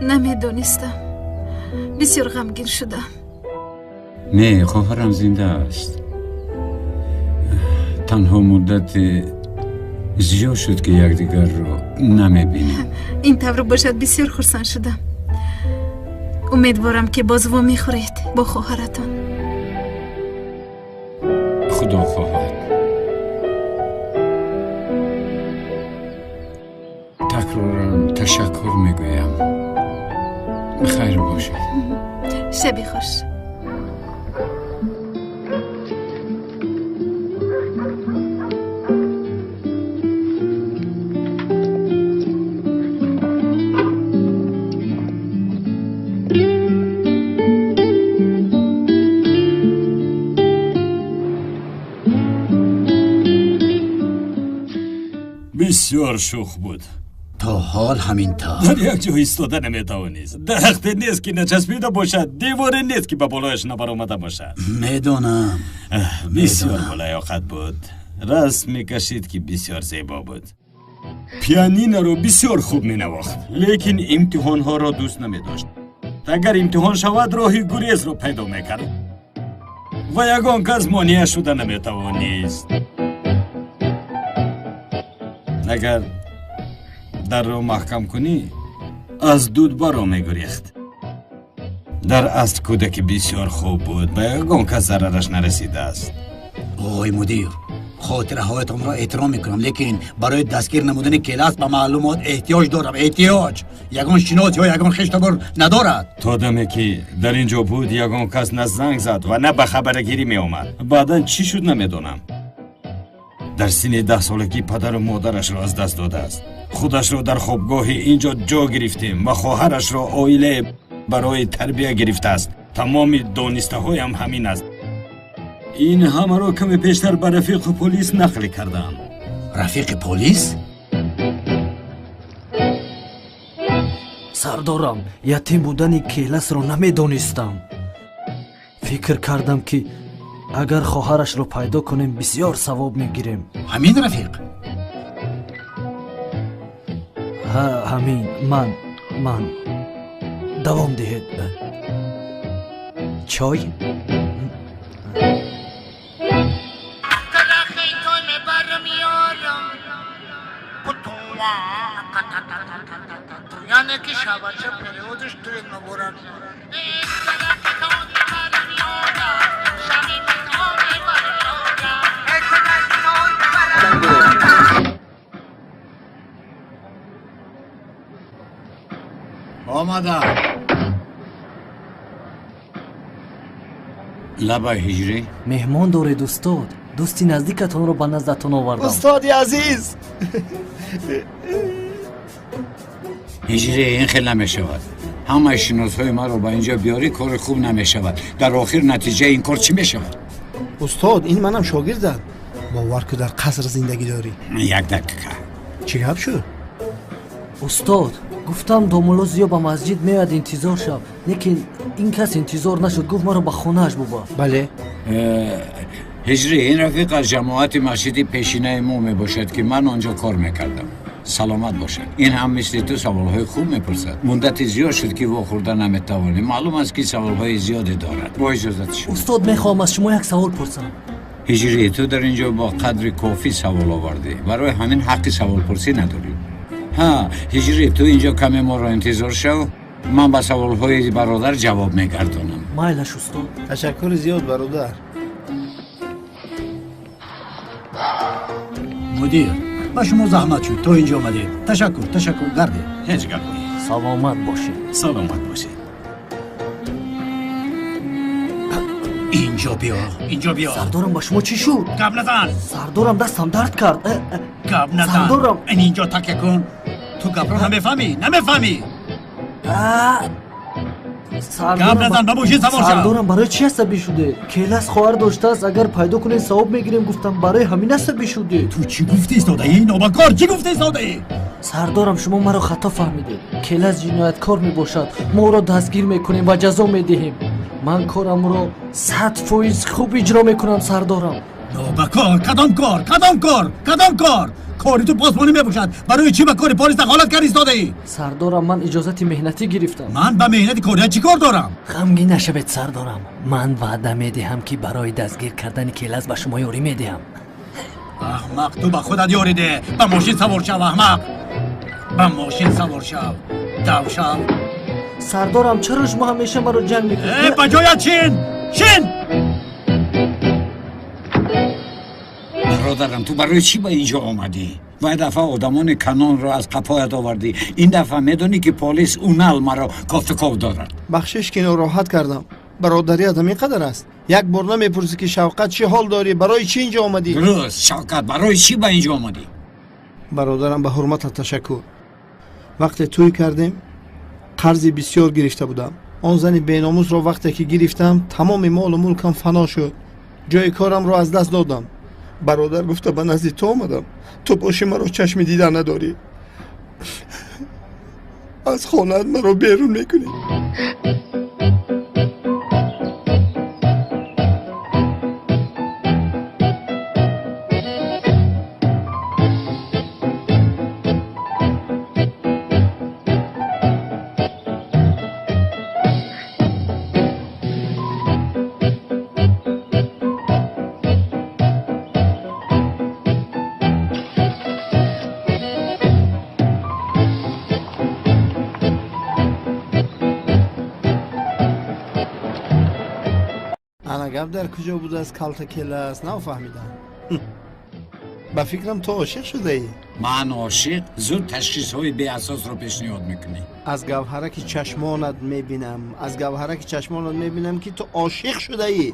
намедонистам. Бисёр ғамгин шудам. Не, хоҳарам зинда аст. Танҳо муддати зиёд шуд, ки якдигарро намебинем. Ин тавр бошад, бисёр хурсанд шудам. Умедворам, ки боз вомехӯред бо хоҳаратон. Худо хоҳад. Такроран ташаккур мегӯям. Хайр бошед. Шаби хуш. Бисёр шӯх буд. То ҳол ҳамин тавр. Дар як ҷо истода наметавонист. Дарахте нест, ки начаспида бошад, деворе нест, ки ба болояш набаромада бошад. Медонам. Бисёр болаёқат буд. Расм мекашид, ки бисёр зебо буд. Пианиноро бисёр хуб менавохт, лекин имтиҳонҳоро дӯст намедошт. Агар имтиҳон шавад, роҳи гурезро пайдо мекард ва ягон кас монеа шуда наметавонист. Агар дарро маҳкам кунӣ, аз дуд баро мегурехт. Дар асл кӯдаки бисёр хуб буд, ба ягон кас зарараш нарасидааст. Ой мудир, хотираҳоятонро эҳтиром мекунам, лекин барои дастгир намудани Келас ба маълумот эҳтиёҷ дорам. Эҳтиёҷ. Ягон шинос ё ягон хештабор надорад. То даме ки дар ин ҷо буд, ягон кас на занг зад ва на ба хабаргирӣ меомад. Баъдан чӣ шуд намедонам. Дар синни 10 солагӣ падару модарашро аз даст додааст. Худашро дар хобгоҳи ин ҷо ҷо гирифтем ва хоҳарашро оилае барои тарбия гирифтааст. Тамоми донистаҳоям ҳамин аст. Ин ҳамаро каме пештар ба рафиқи полис нақл кардам. Рафиқи полис? Сардорам, ятим будани Келасро намедонистам. Фикр кардам ки агар хоҳарашро пайдо кунем, бисёр савоб мегирем. Ҳамин рафиқ? Ҳа, ҳамин. Ман давом диҳед. Чой? Омадам. Лабай ҳиҷрӣ. Меҳмон доред устод. Дӯсти наздикатонро ба наздатон овардам. Устоди азиз. Ҳиҷрӣ, ин хел намешавад. Ҳамаи шиносҳои маро ба инҷо биёрӣ, кори хуб намешавад. Дар охир натиҷаи ин кор чӣ мешавад? Устод, ин манам шогирдам. Бовар ку дар қаср зиндагӣ дорӣ. Як дақиқа. Чӣ гап шуд? Устод, гуфтам домулло Зиё ба масҷид меояд, интизор шав. Лекин ин кас интизор нашуд, гуфт маро ба хонааш бубар. Бале. Ҳиҷрӣ, ин рафиқ аз ҷамоати масҷиди пешинаи мо мебошад ки ман он ҷо кор мекардам. Саломат бошад. Ин ҳам мисли ту саволҳои хуб мепурсад. Муддати зиёд шуд ки вохӯрда наметавонем. Маълум аст ки саволҳои зиёде дорад. Бо иҷозати шумо. Устод, мехоҳам аз шумо як савол пурсам. Ҳиҷрӣ, ту дар ин ҷо бо қадри кофӣ савол овардӣ. Барои ҳамин ҳаққи саволпурсӣ надорӣ. Ҳа, ҳиҷрӣ, ту ин ҷо каме моро интизор шав. Ман ба саволҳои бародар ҷавоб мегардонам. Майлаш устод. Ташаккури зиёд бародар. Мудир, ба шумо заҳмат шуд то инҷо омадед. Ташаккур, ташаккур, гардед. Ҳеҷ гап нест. Саломат бошед. Саломат бошед. Инҷо биё, инҷо биё. Сардорам, ба шумо чӣ шуд? Гап назан. Сардорам, дастам дард кард. Гап назан. Сардорам, ин инҷо такя кун. Ту гапро намефаҳмӣ, намефаҳмӣ. Гап назан, ба мошин савор шав. Сардорам, барои чӣ асабӣ шудед? Келас хоҳар доштааст, агар пайдо кунед савоб мегирем гуфтам, барои ҳамин асабӣ шудед. Ту чӣ гуфта истодаӣ, нобакор? Чӣ гуфта истодаӣ? Сардорам, шумо маро хато фаҳмидед. Келас ҷинояткор мебошад. Мо ӯро дастгир мекунем ва ҷазо медиҳем. Ман корамро 100% хуб иҷро мекунам, сардорам. Нобакор, кадом кор, кадом кор, кадом кор? Кори ту посбонӣ мебошад. Барои чӣ ба кори полис дахолат кард истодаӣ? Сардорам, ман иҷозати меҳнатӣ гирифтам. Ман ба меҳнати корият чӣ кор дорам? Ғамгин нашавед сардорам. Ман ваъда медиҳам ки барои дастгир кардани Келас ба шумо ёрӣ медиҳам. Аҳмақ, ту ба худат ёрӣ деҳ. Ба мошин савор шав, аҳмақ. Ба мошин савор шав. Дав шав. Сардорам, чаро шумо ҳамеша маро ҷанг мекунед? Ба ҷоят шин! Шин! Бародарам, ту барои чӣ ба ин ҷо омадӣ? Вай дафъа одамони канонро аз қафоят овардӣ. Ин дафъа медонӣ ки полис унал маро кофтуков дорад. Бахшиш ки нороҳат кардам. Бародарият ҳамин қадар аст. Як бор намепурсӣ ки Шавқат чӣ ҳол дорӣ, барои чӣ инҷо омадӣ? Дуруст, Шавқат, барои чӣ ба инҷо омадӣ? Бародарам, ба ҳурматат ташаккур. Вақте тӯй кардем, қарзи бисёр гирифта будам. Он зани беномусро вақте ки гирифтам, тамоми молу мулкам фано шуд. Ҷои корамро аз даст додам. Бародар гуфта ба назди ту омадам. Ту боши маро чашми дида надорӣ. Аз хонаат маро берун мекунӣ. Гап дар куҷо будааст калта келас? Нафаҳмидам. Ба фикрам ту ошиқ шудаӣ. Ман ошиқ? Зуд ташхисҳои беасосро пешниҳод мекунӣ. Аз гавҳараки чашмонат мебинам, аз гавҳараки чашмонат мебинам, ки ту ошиқ шудаӣ.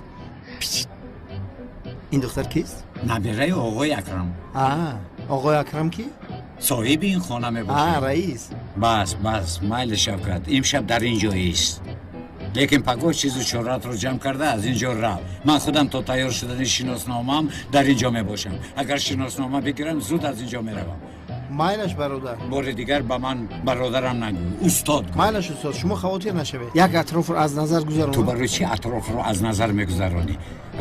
Ин духтар кист? Набираи оғои Акрам. Оғои Акрам ки? Соҳиби ин хона мебошад. Раис. Бас, бас, майли Шавкат, имшаб дар ин ҷо ист. Лекин пагоҳ чизу чоратро ҷамъ карда аз ин ҷо рав. Ман худам то тайёр шудани шиносномаам дар ин ҷо мебошам. Агар шиноснома бигирам, зуд аз ин ҷо меравам. Майлаш, бародар. Бори дигар ба ман бародарам нагӯ, устод гӯ. Майлаш, устод, шумо хавотир нашавед. Як атрофро аз назар гузаронам. Ту барои чӣ атрофро аз назар мегузаронӣ?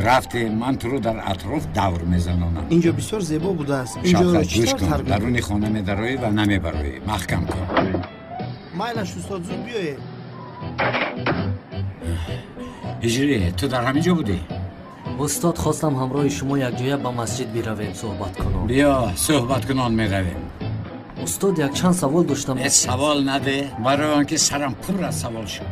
Рафте, ман туро дар атроф давр мезанонам. Инҷо бисёр зебо будааст. Инҷоро чӣ тавр тарк? Даруни хона медароӣ ва намебароӣ. Маҳкам кун. Майлаш, устод, зуд биёед. Ҳиҷрӣ, ту дар ҳамин ҷо будӣ? Устод, хостам ҳамроҳи шумо якҷоя ба масҷид биравем, суҳбат кунон. Биё, суҳбат кунон меравем. Устод, якчанд савол доштам. Савол наде, барои он ки сарам пур аз савол шуд.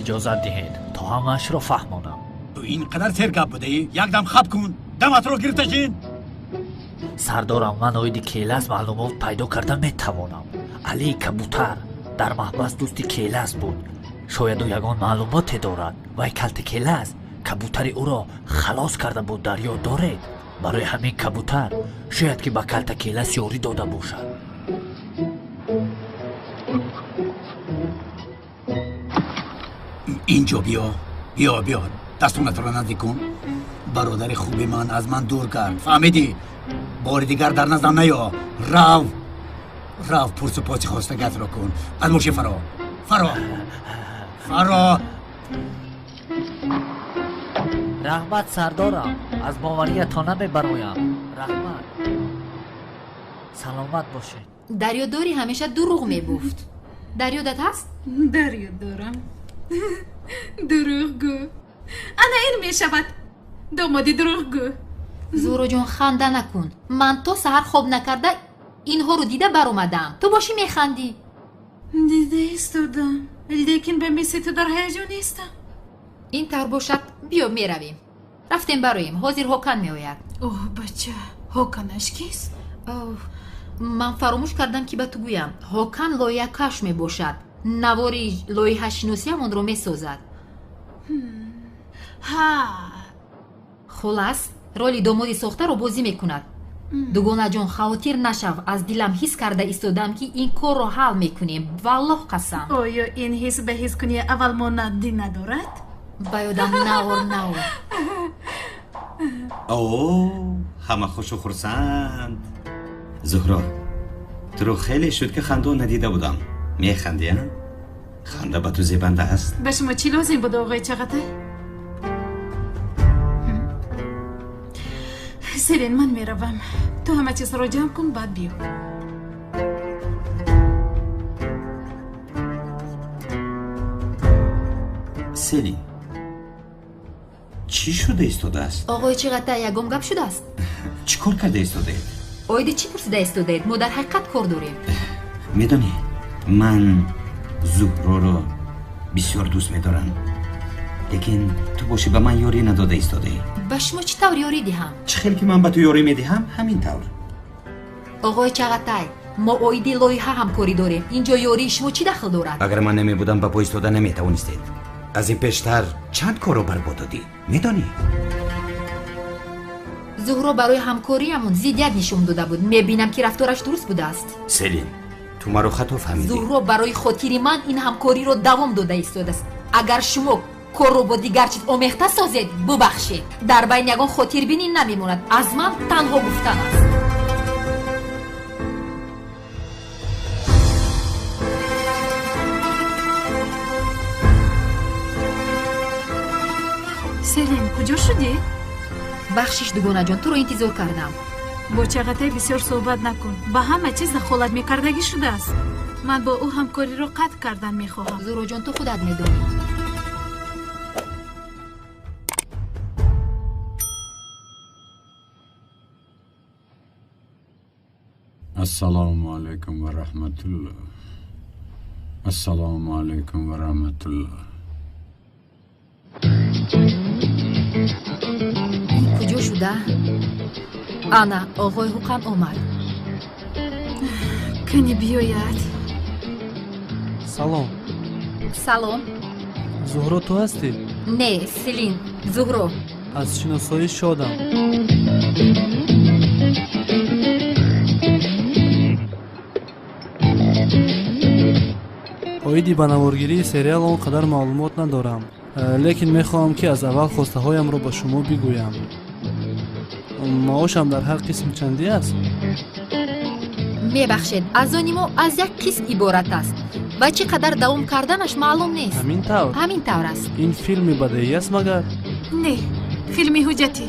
Иҷозат диҳед то ҳамаашро фаҳмонам. Ту ин қадар сергап будаӣ? Якдам хаб кун, даматро гирифта шин. Сардорам, ман оиди Келас маълумот пайдо карда метавонам. Алии Кабутар дар маҳбас дӯсти Келас буд. Шояд ӯ ягон маълумоте дорад. Вай калти Келас кабутари ӯро халос карда буд, дар ёд доред? Барои ҳамин кабутар шояд ки ба калта Келас ёрӣ дода бошад. Инҷо биё, биё, биё, дастонатро наздик кун. Бародари хуби ман аз ман дур кард, фаҳмидӣ? Бори дигар дар наздам наё. Рав, рав, пурсу поси хостагатро кун. Аз мошин фаро, фаро, фаро. Раҳмат, сардорам, аз бовариятон намебароям. Раҳмат, саломат бошед. Дар ёд дорӣ ҳамеша дурӯғ мегуфт. Дар ёдат ҳаст? Дар ёд дорам. Дурӯғгӯ. Ана ин мешавад домоди дурӯғгӯ. Зуҳроҷон, ханда накун. Ман то саҳар хоб накарда инҳоро дида баромадам. Ту бошӣ механдӣ. Дида истодам, лекин ба мисли ту дар ҳаяҷон нестам. Ин тавр бошад, биё меравем. Рафтем бароем, ҳозир Ҳокан меояд. Оҳ, бача, Ҳоканаш кист? Ман фаромӯш кардам, ки ба ту гӯям. Ҳокан лоиҳакаш мебошад. Навори лоиҳашиносиам онро месозад. Ҳа. Хулас, роли домоди сохтаро бозӣ мекунад. Дугонаҷон, хавотир нашав, аз дилам ҳис карда истодам, ки ин корро ҳал мекунем. Валлоҳ қасам. Оё ин ҳис ба ҳискунии аввал монандӣ надорад? Ба ёдам наор, наор. О, ҳама хушу хурсанд. Зуҳро, туро хеле шуд, ки хандон надида будам. Механдӣ, а? Ханда ба ту зебанда аст. Ба шумо чӣ лозим буд, оғои Чағатай? Селин, ман меравам. Ту ҳама чизро ҷамъ кун, баъд биё. Селин, чӣ шуда истодааст? Оғои Чиғатай, ягон гап шудааст? Чӣ кор карда истодаед? Оиди чӣ пурсида истодаед? Мо дар ҳақиқат кор дорем. Медонӣ, ман Зуҳроро бисёр дӯст медорам, лекин ту бошӣ ба ман ёрӣ надода истодаӣ. Ба шумо чӣ тавр ёрӣ диҳам? Чӣ хел ки ман ба ту ёрӣ медиҳам, ҳамин тавр. Оғои Чағатай, мо оиди лоиҳа ҳамкорӣ дорем. Ин ҷо ёрии шумо чӣ дахл дорад? Агар ман намебудам, ба по истода наметавонистед. Аз ин пештар чанд корро барбод додӣ, медонӣ? Зуҳро барои ҳамкориямон зиддият нишон дода буд. Мебинам, ки рафтораш дуруст будааст. Селин, ту маро хато фаҳмидӣ. Зуҳро барои хотири ман ин ҳамкориро давом дода истодааст. Агар шумо корро бо дигар чиз омехта созед, бубахшед, дар байн ягон хотирбинӣ намемонад. Аз ман танҳо гуфтан аст. Селин, куҷо шудӣ? Бахшиш, дугонаҷон, туро интизор кардам. Бо Чағатай бисёр суҳбат накун, ба ҳама чиз дахолат мекардагӣ шудааст. Ман бо ӯ ҳамкориро қатъ кардан мехоҳам. Зуҳроҷон, ту худат медонӣ. Ассалому алайкум ва раҳматуллоҳ. Ассалому алайкум ва раҳматуллоҳ. Ин куҷо шуда? Ана, оғои Ҳуқам омад. Кани биёяд. Салом. Салом. Зуҳро ту ҳастӣ? Не, Селин, Зуҳро. Аз шиносоӣ шодам. Оиди ба наворгирии сериал он қадар маълумот надорам, лекин мехоҳам, ки аз аввал хостаҳоямро ба шумо бигӯям. Маошам дар ҳар қисм чандӣ аст? Мебахшед, аз они мо аз як қисм иборат аст ва чӣ қадар давом карданаш маълум нест. Ҳамин тавр? Ҳамин тавр аст. Ин филми бадеӣ аст магар? Не, филми ҳуҷҷатӣ.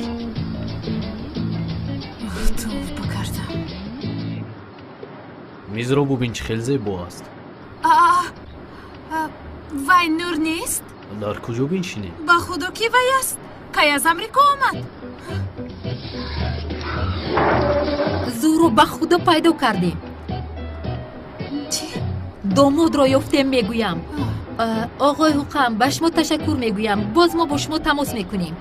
Тавба кардам. Мизро бубин, чӣ хел зебо аст. Вай Нур нест? Дар куҷо биншинем? Ба худо, ки вай аст? Кай аз Амрико омад? Зуҳро, ба худо пайдо кардем. Чӣ? Домодро ёфтем, мегӯям. Оғои Ҳуқам, ба шумо ташаккур мегӯям. Боз мо бо шумо тамос мекунем.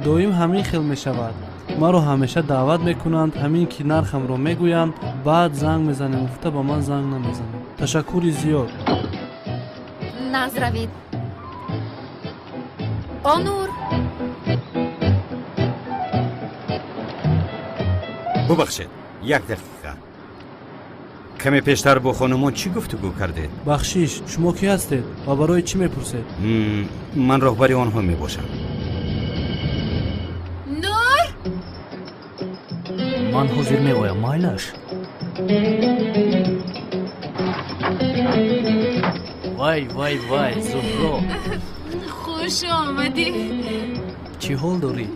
Доим ҳамин хел мешавад. Маро ҳамеша даъват мекунанд, ҳамин ки нархамро мегӯянд, баъд занг мезанем гуфта ба ман занг намезананд. Ташаккури зиёд. Назравед. Онур. Бубахшед, як дақиқа. Каме пештар бо хонумон чӣ гуфтугӯ кардед? Бахшиш, шумо кӣ ҳастед ва барои чӣ мепурсед? Ман роҳбари онҳо мебошам. Нур! Ман ҳозир меоям, майлаш. Вай, вай, вай, Зуҳро. Хуш омадӣ. Чӣ ҳол дорӣ?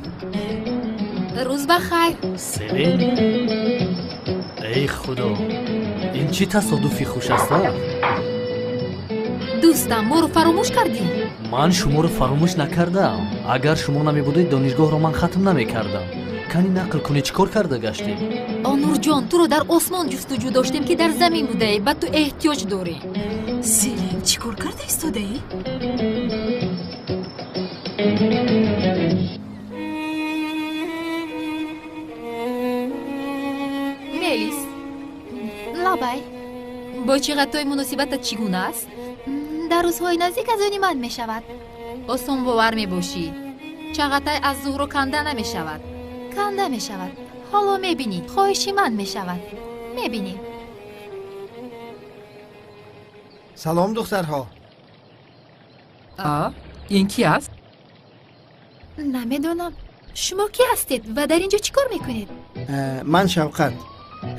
Рӯз ба хайр. Селин? Эй худо, ин чӣ тасодуфи хуш аст, а? Дӯстам, моро фаромӯш кардӣ? Ман шуморо фаромӯш накардаам. Агар шумо намебудед, донишгоҳро ман хатм намекардам. Кани нақл кунӣ, чӣ кор карда гаштед? Онурҷон, туро дар осмон ҷустуҷӯ доштем, ки дар замин будаӣ. Ба ту эҳтиёҷ дорем. Селин, чӣ кор карда истодаӣ? Мелис, лабай, бо Чиғатой муносибатат чӣ гуна аст? Дар рӯзҳои наздик аз они ман мешавад. Осонбовар мебошӣ. Чағатай аз Зуҳро канда намешавад. Канда мешавад. Ҳоло мебинӣ, хоҳиши ман мешавад. Мебинӣ. Салом, духтарҳо. Ин ки аст? Намедонам. Шумо кӣ ҳастед ва дар ин ҷо чӣ кор мекунед? Ман Шавқат.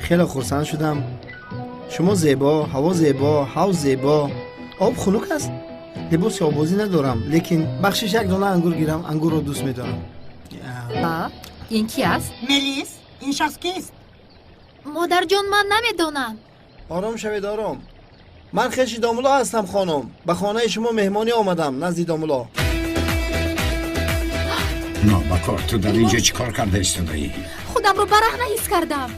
Хеле хурсанд шудам. Шумо зебо, ҳаво зебо, ҳавз зебо. Об хунук аст? Либоси оббозӣ надорам, лекин бахшиш, як дона ангур гирам, ангурро дӯст медорам. Ин ки аст? Мелис, ин шахс кист? Модарҷон, ман намедонам. Ором шавед, ором. Ман хеши домулло ҳастам, хонум. Ба хонаи шумо меҳмонӣ омадам, назди домулло. Нобакор, ту дар ин ҷо чӣ кор карда истодаӣ? Худамро бараҳна ҳис кардам.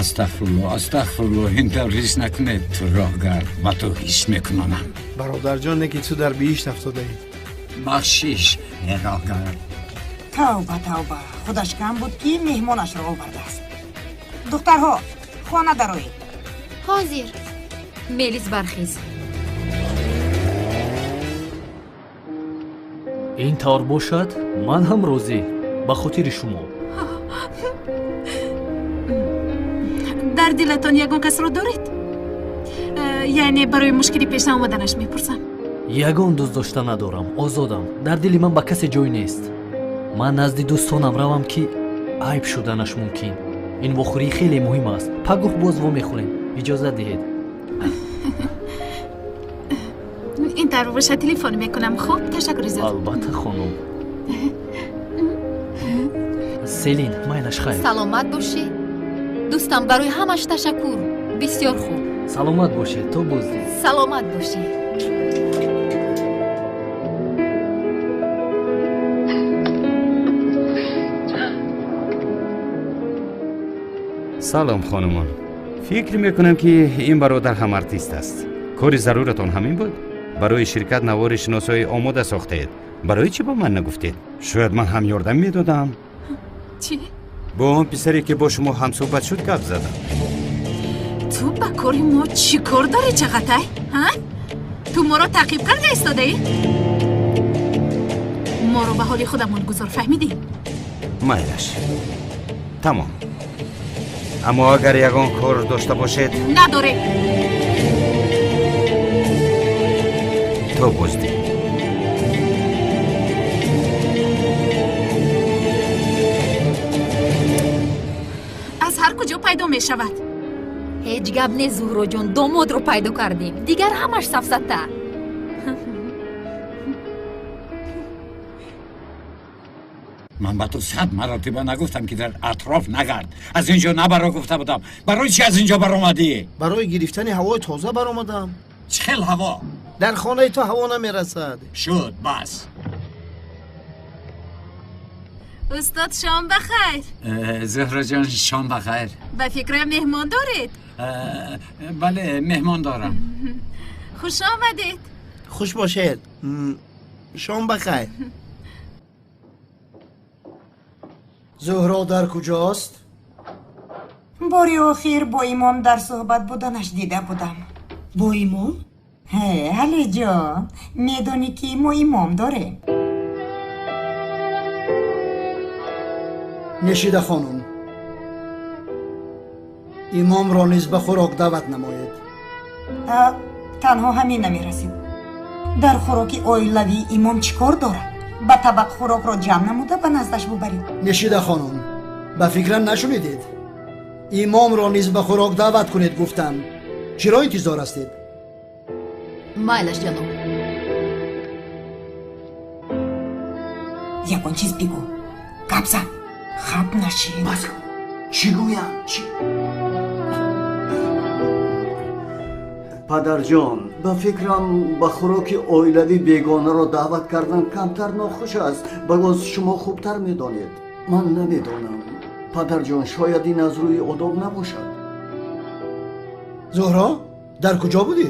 Астағфируллоҳ, астағфируллоҳ, ин тавр ҳис накунед. Ту роҳгард, ба ту ҳис мекунонам. Бародарҷон, не ки ту дар биҳишт афтодаӣ. Бахшиш, э роҳгард. Тавба, тавба, худаш кам буд, ки меҳмонашро овардааст. Духтарҳо, хона дароед. Ҳозир. Мелис, бархез. Ин тавр бошад, ман ҳам розӣ, ба хотири шумо. Дар дилатон ягон касро доред? Яъне барои мушкили пеш наомаданаш мепурсам. Ягон дӯст дошта надорам, озодам. Дар дили ман ба касе ҷой нест. Ман назди дӯстонам равам, ки айб шуданаш мумкин. Ин вохӯрӣ хеле муҳим аст. Пагоҳ боз вомехӯрем. Иҷозат диҳед. Ин тавр боша, телефон мекунам. Хуб, ташаккури зиёд. Албатта, хонум. Селин, майлаш, хайр. Саломат бошӣ дӯстам, барои ҳамаш ташаккур. Бисёр хуб. Саломат бошед, то боздид. Саломат бошӣ. Салом, хонумон. Фикр мекунам, ки ин бародар ҳам артист аст. Кори заруратон ҳамин буд? Барои ширкат навори шиносоӣ омода сохтаед. Барои чӣ ба ман нагуфтед? Шояд ман ҳам ёрдам медодам. Чӣ? Бо он писаре, ки бо шумо ҳамсӯҳбат шуд, гап задам. Ту ба кори мо чӣ кор дорӣ, Чағатай? Ҳа? Ту моро таъқиб карда истодаӣ? Моро ба ҳоли худамон гузор, фаҳмидӣ? Майлаш, тамом. Аммо агар ягон кор дошта бошед... Надорем. То боздид. Аз ҳар куҷо пайдо мешавад. Ҳеҷ гап не, Зуҳроҷон, домодро пайдо кардем. Дигар ҳамаш сафсата. Ман ба ту 100 маротиба нагуфтам, ки дар атроф нагард, аз ин ҷо набаро гуфта будам. Барои чӣ аз ин ҷо баромадӣ? Барои гирифтани ҳавои тоза баромадам. Чӣ хел ҳаво? Дар хонаи ту ҳаво намерасад. Шуд, бас. Устод, шом бахайр. Зуҳроҷон, шом бахайр. Ба фикрам меҳмон доред? Бале, меҳмон дорам. Хуш омадед. Хуш бошед. Шом бахайр. Зуҳро дар куҷост? Бори охир бо имом дар суҳбат буданаш дида будам. Бо имом? Ҳе, Алиҷон, медонӣ, ки мо имом дорем. Нешида хонум, имомро низ ба хӯрок даъват намоед. Танҳо ҳамин намерасид. Дар хӯроки оилавӣ имом чӣ кор дорад? Ба табақ хӯрокро ҷамъ намуда ба наздаш бубаред. Нешида хонум, ба фикрам нашунидед. Имомро низ ба хӯрок даъват кунед гуфтам. Чиро интизор ҳастед? Майлаш, ҷаноб. Ягон чиз бигӯ, гап зан, хаб нашӣ. Бас, чӣ гӯям? Чӣ? Падарҷон, ба фикрам ба хӯроки оилавӣ бегонаро даъват кардан камтар нохуш аст. Ба боз шумо хубтар медонед. Ман намедонам. Падарҷон, шояд ин аз рӯи одоб набошад. Зуҳро, дар куҷо будӣ?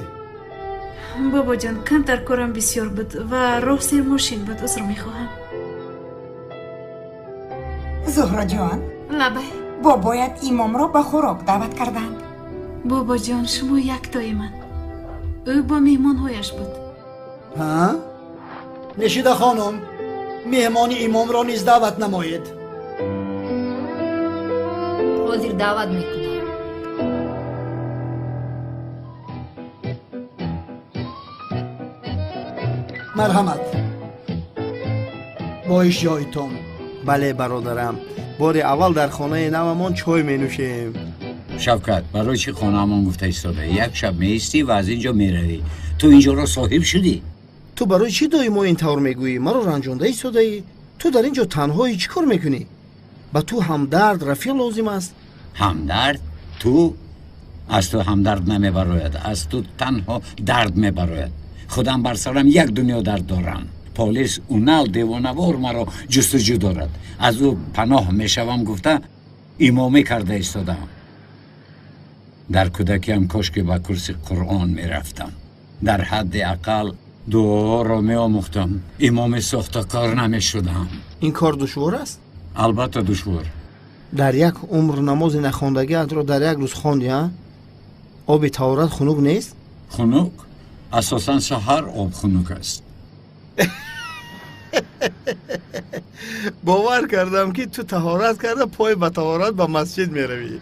Бобоҷон, камтар корам бисёр буд ва роҳ сермошин буд. Узр мехоҳам. Зуҳроҷон, лабай. Бобоят имомро ба хӯрок даъват карданд. Бобоҷон, шумо яктои ман. Ӯ бо меҳмонҳояш буд. Ҳа? Нешида хонум, меҳмони имомро низ даъват намоед. Ҳозир даъват мекунам. Марҳамат, бо ишҷоитон. Бале, бародарам, бори аввал дар хонаи навамон чой менӯшем. Шавкат, барои чӣ хонаамон гуфта истода? Як шаб меистӣ ва аз ин ҷо меравӣ. Ту ин ҷоро соҳиб шудӣ. Ту барои чӣ доимо ин тавр мегӯӣ? Маро ранҷонда истодаӣ. Ту дар ин ҷо танҳоӣ чӣ кор мекунӣ? Ба ту ҳамдард, рафиқ лозим аст. Ҳамдард? Ту? Аз ту ҳамдард намебарояд, аз ту танҳо дард мебарояд. Худам бар сарам як дунё дард дорам. Полис Унал девонавор маро ҷустуҷӯ дорад. Аз ӯ паноҳ мешавам гуфта имомӣ карда истодаам. Дар кӯдакиам кошки ба курси Қуръон мерафтам. Дар ҳадди ақал дуоро меомӯхтам. Имоми сохтакор намешудам. Ин кор душвор аст? Албатта душвор. Дар як умр намози нахондагиатро дар як рӯз хонди, а? Оби таҳорат хунук нест? Хунук? Асосан саҳар об хунук аст. Бовар кардам, ки ту таҳорат карда пой ба таҳорат ба масҷид меравӣ.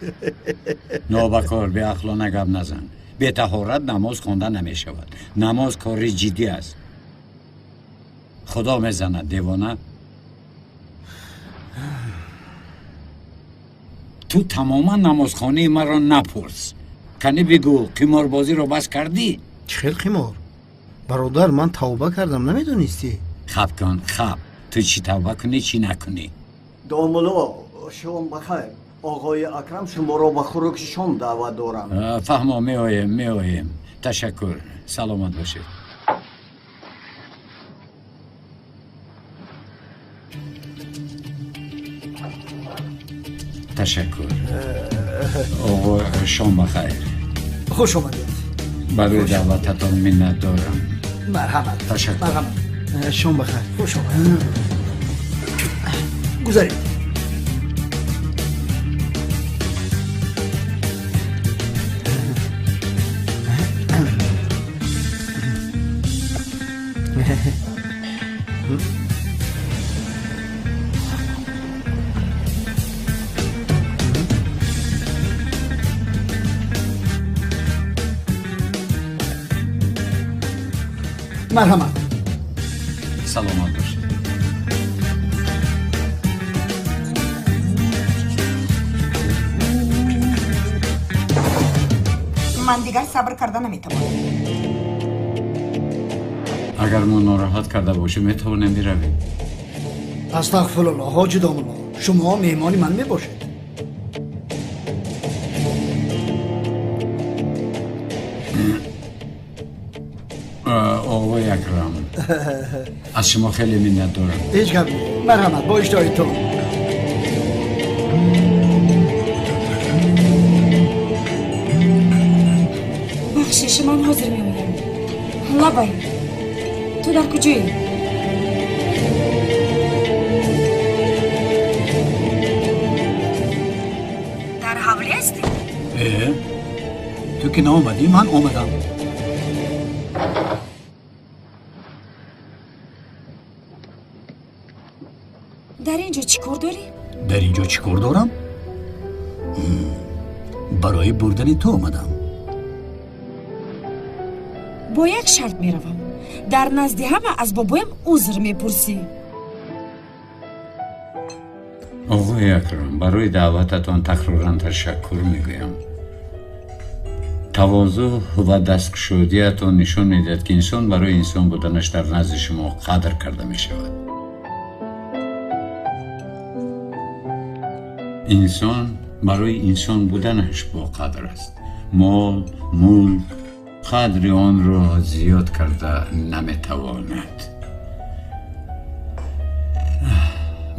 Нобакор, беақлона гап назан. Бетаҳорат намоз хонда намешавад. Намоз кори ҷиддӣ аст. Худо мезанад, девона. Ту тамоман намозхонаи маро напурс. Кани бигӯ, қиморбозиро бас кардӣ? Чӣ хел қимор? Бародар, ман тавба кардам, намедонистӣ? Хаб кун, хаб. Ту чӣ тавба кунӣ, чӣ накунӣ? Домулло, шом бахайр. Оғои Акрам шуморо ба хӯроки шом даъват дорам. Фаҳмо, меоем, меоем. Ташаккур, саломат бошед. Ташаккур. Оғо, шом бахайр. Хуш омадед. Барои даъвататон миннатдорам. Марҳамат. Ташаккур. Марҳамат. Шом бахайр. Хуш омадед. Гузаред. Марҳамат. Саломат бошед. Ман дигар сабр карда наметавонам. Агар мо нороҳат карда бошем, метавонем биравем. Астағфируллоҳ, ҳоҷи домулло, шумо меҳмони ман мебошед. Оғои Акрам, аз шумо хеле миннатдорам. Ҳеҷ гап не. Марҳамат, бо иштиҳоитон. Бахшиш, ман ҳозир меоям. Лабай, ту дар куҷоӣ? Дар ҳавлӣ ҳастӣ? Э, ту ки наомадӣ, ман омадам. Дар ин ҷо чӣ кор дорӣ? Дар ин ҷо чӣ кор дорам? Барои бурдани ту омадам. Бо як шарт меравам. Дар назди ҳама аз бобоям узр мепурсӣ. Оғои Акрам, барои даъвататон такроран ташаккур мегӯям. Тавозӯъ ва дасткушодиятон нишон медиҳад, ки инсон барои инсон буданаш дар назди шумо қадр карда мешавад. Инсон барои инсон буданаш боқадр аст. Мол, мулк қадри онро зиёд карда наметавонад.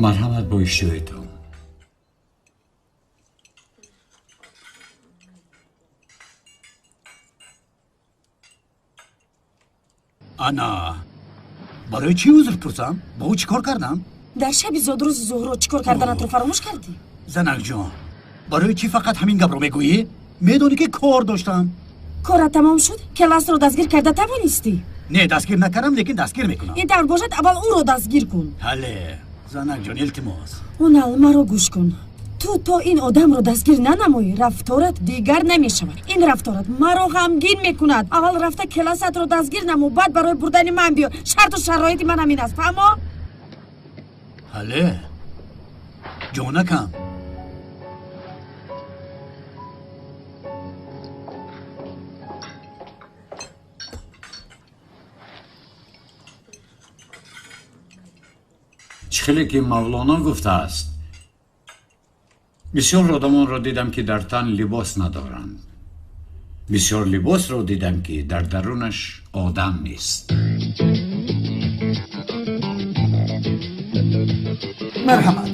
Марҳамат, бо иштиҳоитон. Ана, барои чӣ узр пурсам? Бо ӯ чӣ кор кардам? Дар шаби зодрӯзи Зуҳро чӣ кор карданатро фаромӯш кардӣ? Занакҷон, барои чӣ фақат ҳамин гапро мегӯӣ? Медонӣ, ки кор доштам. Корат тамом шуд? Келасро дастгир карда тавонистӣ? Не, дастгир накардам, лекин дастгир мекунам. Ин тавр бошад, аввал ӯро дастгир кун. Ҳале, занакҷон, илтимос. Унал, маро гӯш кун. Ту то ин одамро дастгир нанамоӣ, рафторат дигар намешавад. Ин рафторат маро ғамгин мекунад. Аввал рафта келасатро дастгир намо, баъд барои бурдани ман биё. Шарту шароити ман ҳамин аст, фаҳмо? Ҳале, ҷонакам. Чӣ хеле ки Мавлоно гуфтааст, бисёр одамонро дидам, ки дар тан либос надоранд. Бисёр либосро дидам, ки дар дарунаш одам нест. Марҳамат.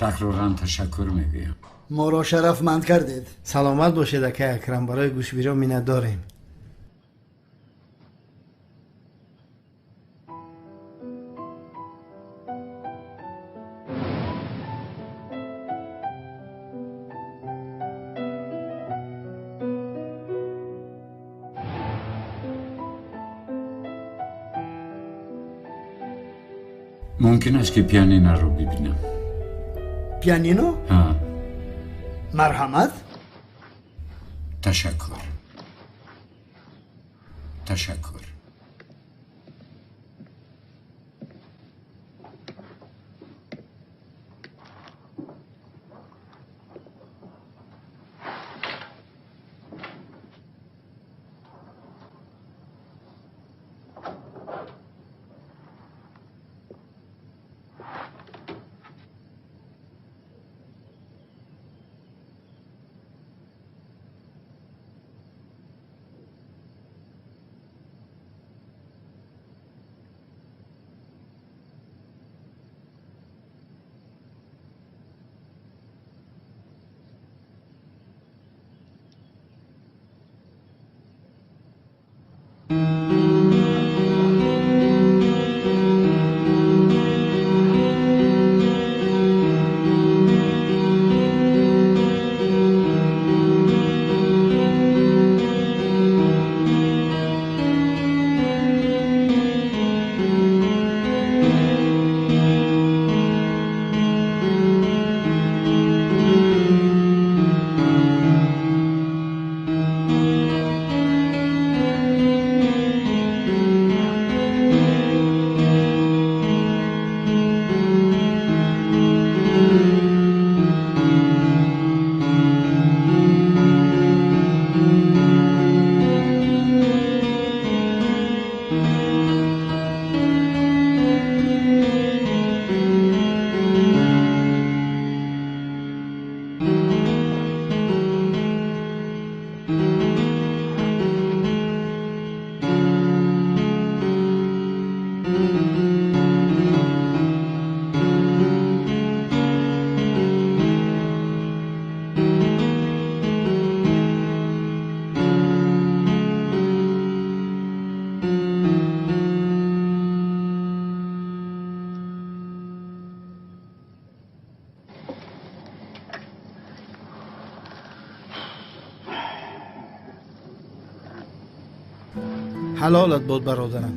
Такроран ташаккур мегӯям. Моро шарафманд кардед. Саломат бошед, акай Акрам, барои гӯшбиро миннатдорем. Мумкин аст ки пианиноро бибинам? Пианино? Ҳа. Марҳамат. Ташаккур. Ташаккур. Ҳалолат бод, бародарам.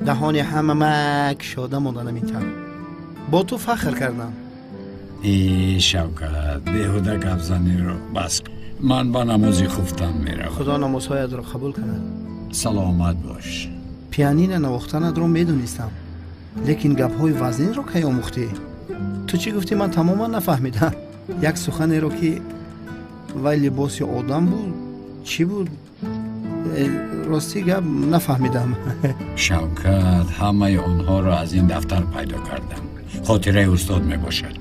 Даҳони ҳама мак шода монданам ин тавр. Бо ту фахр кардам. Э, Шавкат, беҳуда гапзаниро бас кун. Ман ба намози хуфтан меравам. Худо намозҳоятро қабул кунад. Саломат бош. Пианино навохтанатро медонистам, лекин гапҳои вазнинро кай омӯхтӣ? Ту чӣ гуфтӣ, ман тамоман нафаҳмидам. Як суханеро ки вай либоси одам буд, чӣ буд? Рости гап нафаҳмидам. Шавкат, ҳамаи онҳоро аз ин дафтар пайдо кардам. Хотираи устод мебошад.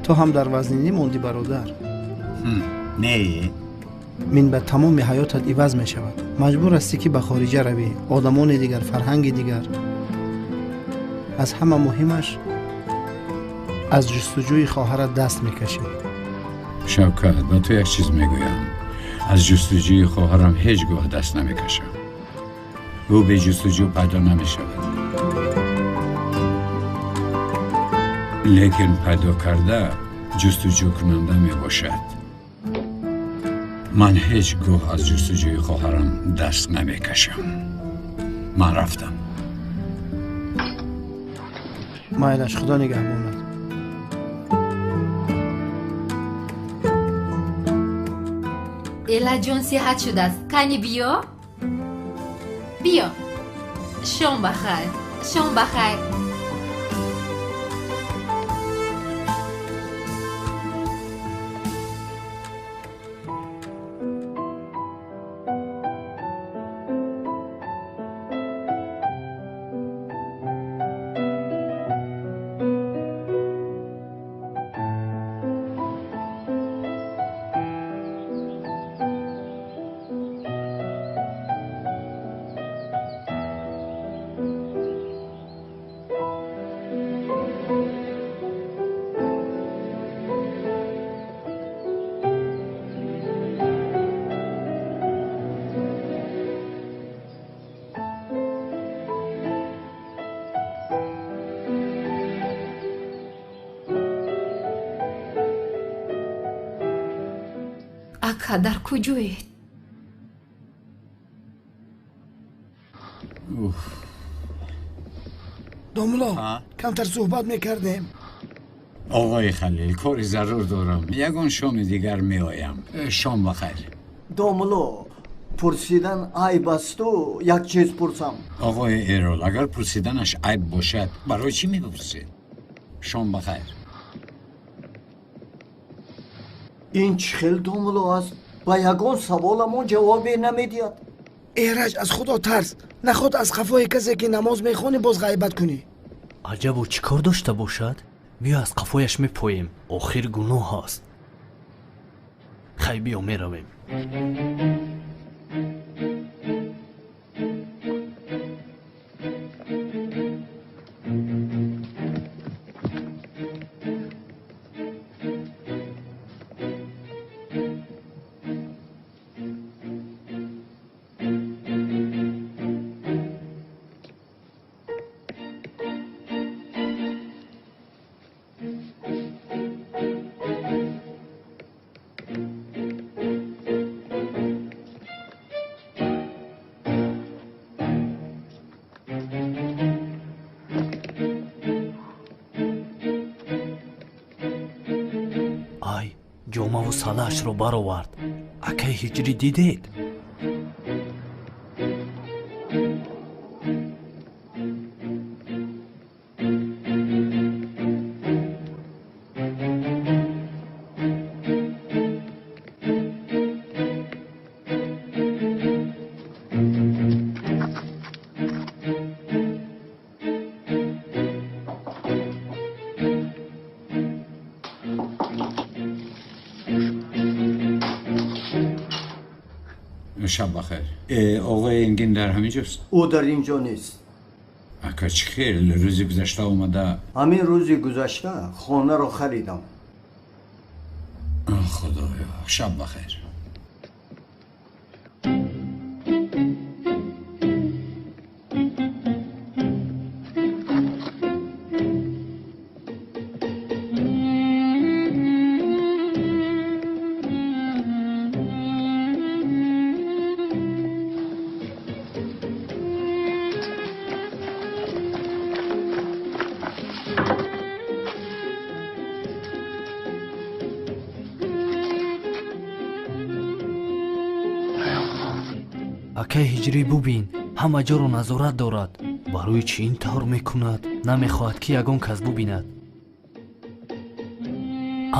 Ту ҳам дар вазнинӣ мондӣ, бародар. Не. Мин ба тамоми ҳаётат иваз мешавад. Маҷбур ҳастӣ ки ба хориҷа равӣ, одамони дигар, фарҳанги дигар. Аз ҳама муҳимаш, аз ҷустуҷӯи хоҳарат даст мекашӣ. Шавкат, ба ту як чиз мегӯям. Аз ҷустуҷӯи хоҳарам ҳеҷ гоҳ даст намекашам. Ӯ бе ҷустуҷӯ пайдо намешавад. Лекин пайдо карда ҷустуҷӯкунанда мебошад. Ман ҳеҷ гоҳ аз ҷустуҷӯи хоҳарам даст намекашам. Ман рафтам. Майлаш, Худо нигаҳбонад. Элаҷон сиҳат шудааст. Кани биё, биё. Шом ба хайр, шом ба хайр. Ака, дар куҷоед? Домулло, камтар суҳбат мекардем. Оғои Халил, кори зарур дорам. Ягон шоми дигар меоям. Шом бахайр. Домулло, пурсидан айб асту, як чиз пурсам. Оғои Эрол, агар пурсиданаш айб бошад, барои чӣ мепурсед? Шом бахайр. Ин чӣ хел домулло аст? Ба ягон саволамон ҷавобе намедиҳад. Эраҷ, аз Худо тарс. Наход аз қафои касе ки намоз мехонӣ боз ғайбат кунӣ. Аҷабо, чӣ кор дошта бошад? Биё аз қафояш мепоем. Охир гуноҳ аст. Хай, биё меравем. Ҷомаву салаашро баровард. Акаи Ҳиҷрӣ, дидед? Шаб бахайр. Оғои Энгин дар ҳамин ҷост? Ӯ дар ин ҷо нест. Ака, чӣ хел? Рӯзи гузашта омада. Ҳамин рӯзи гузашта хонаро харидам. Худоё, шаб бахайр. Акаи Ҳиҷрӣ, бубин, ҳама ҷоро назорат дорад. Барои чӣ ин тавр мекунад? Намехоҳад, ки ягон кас бубинад.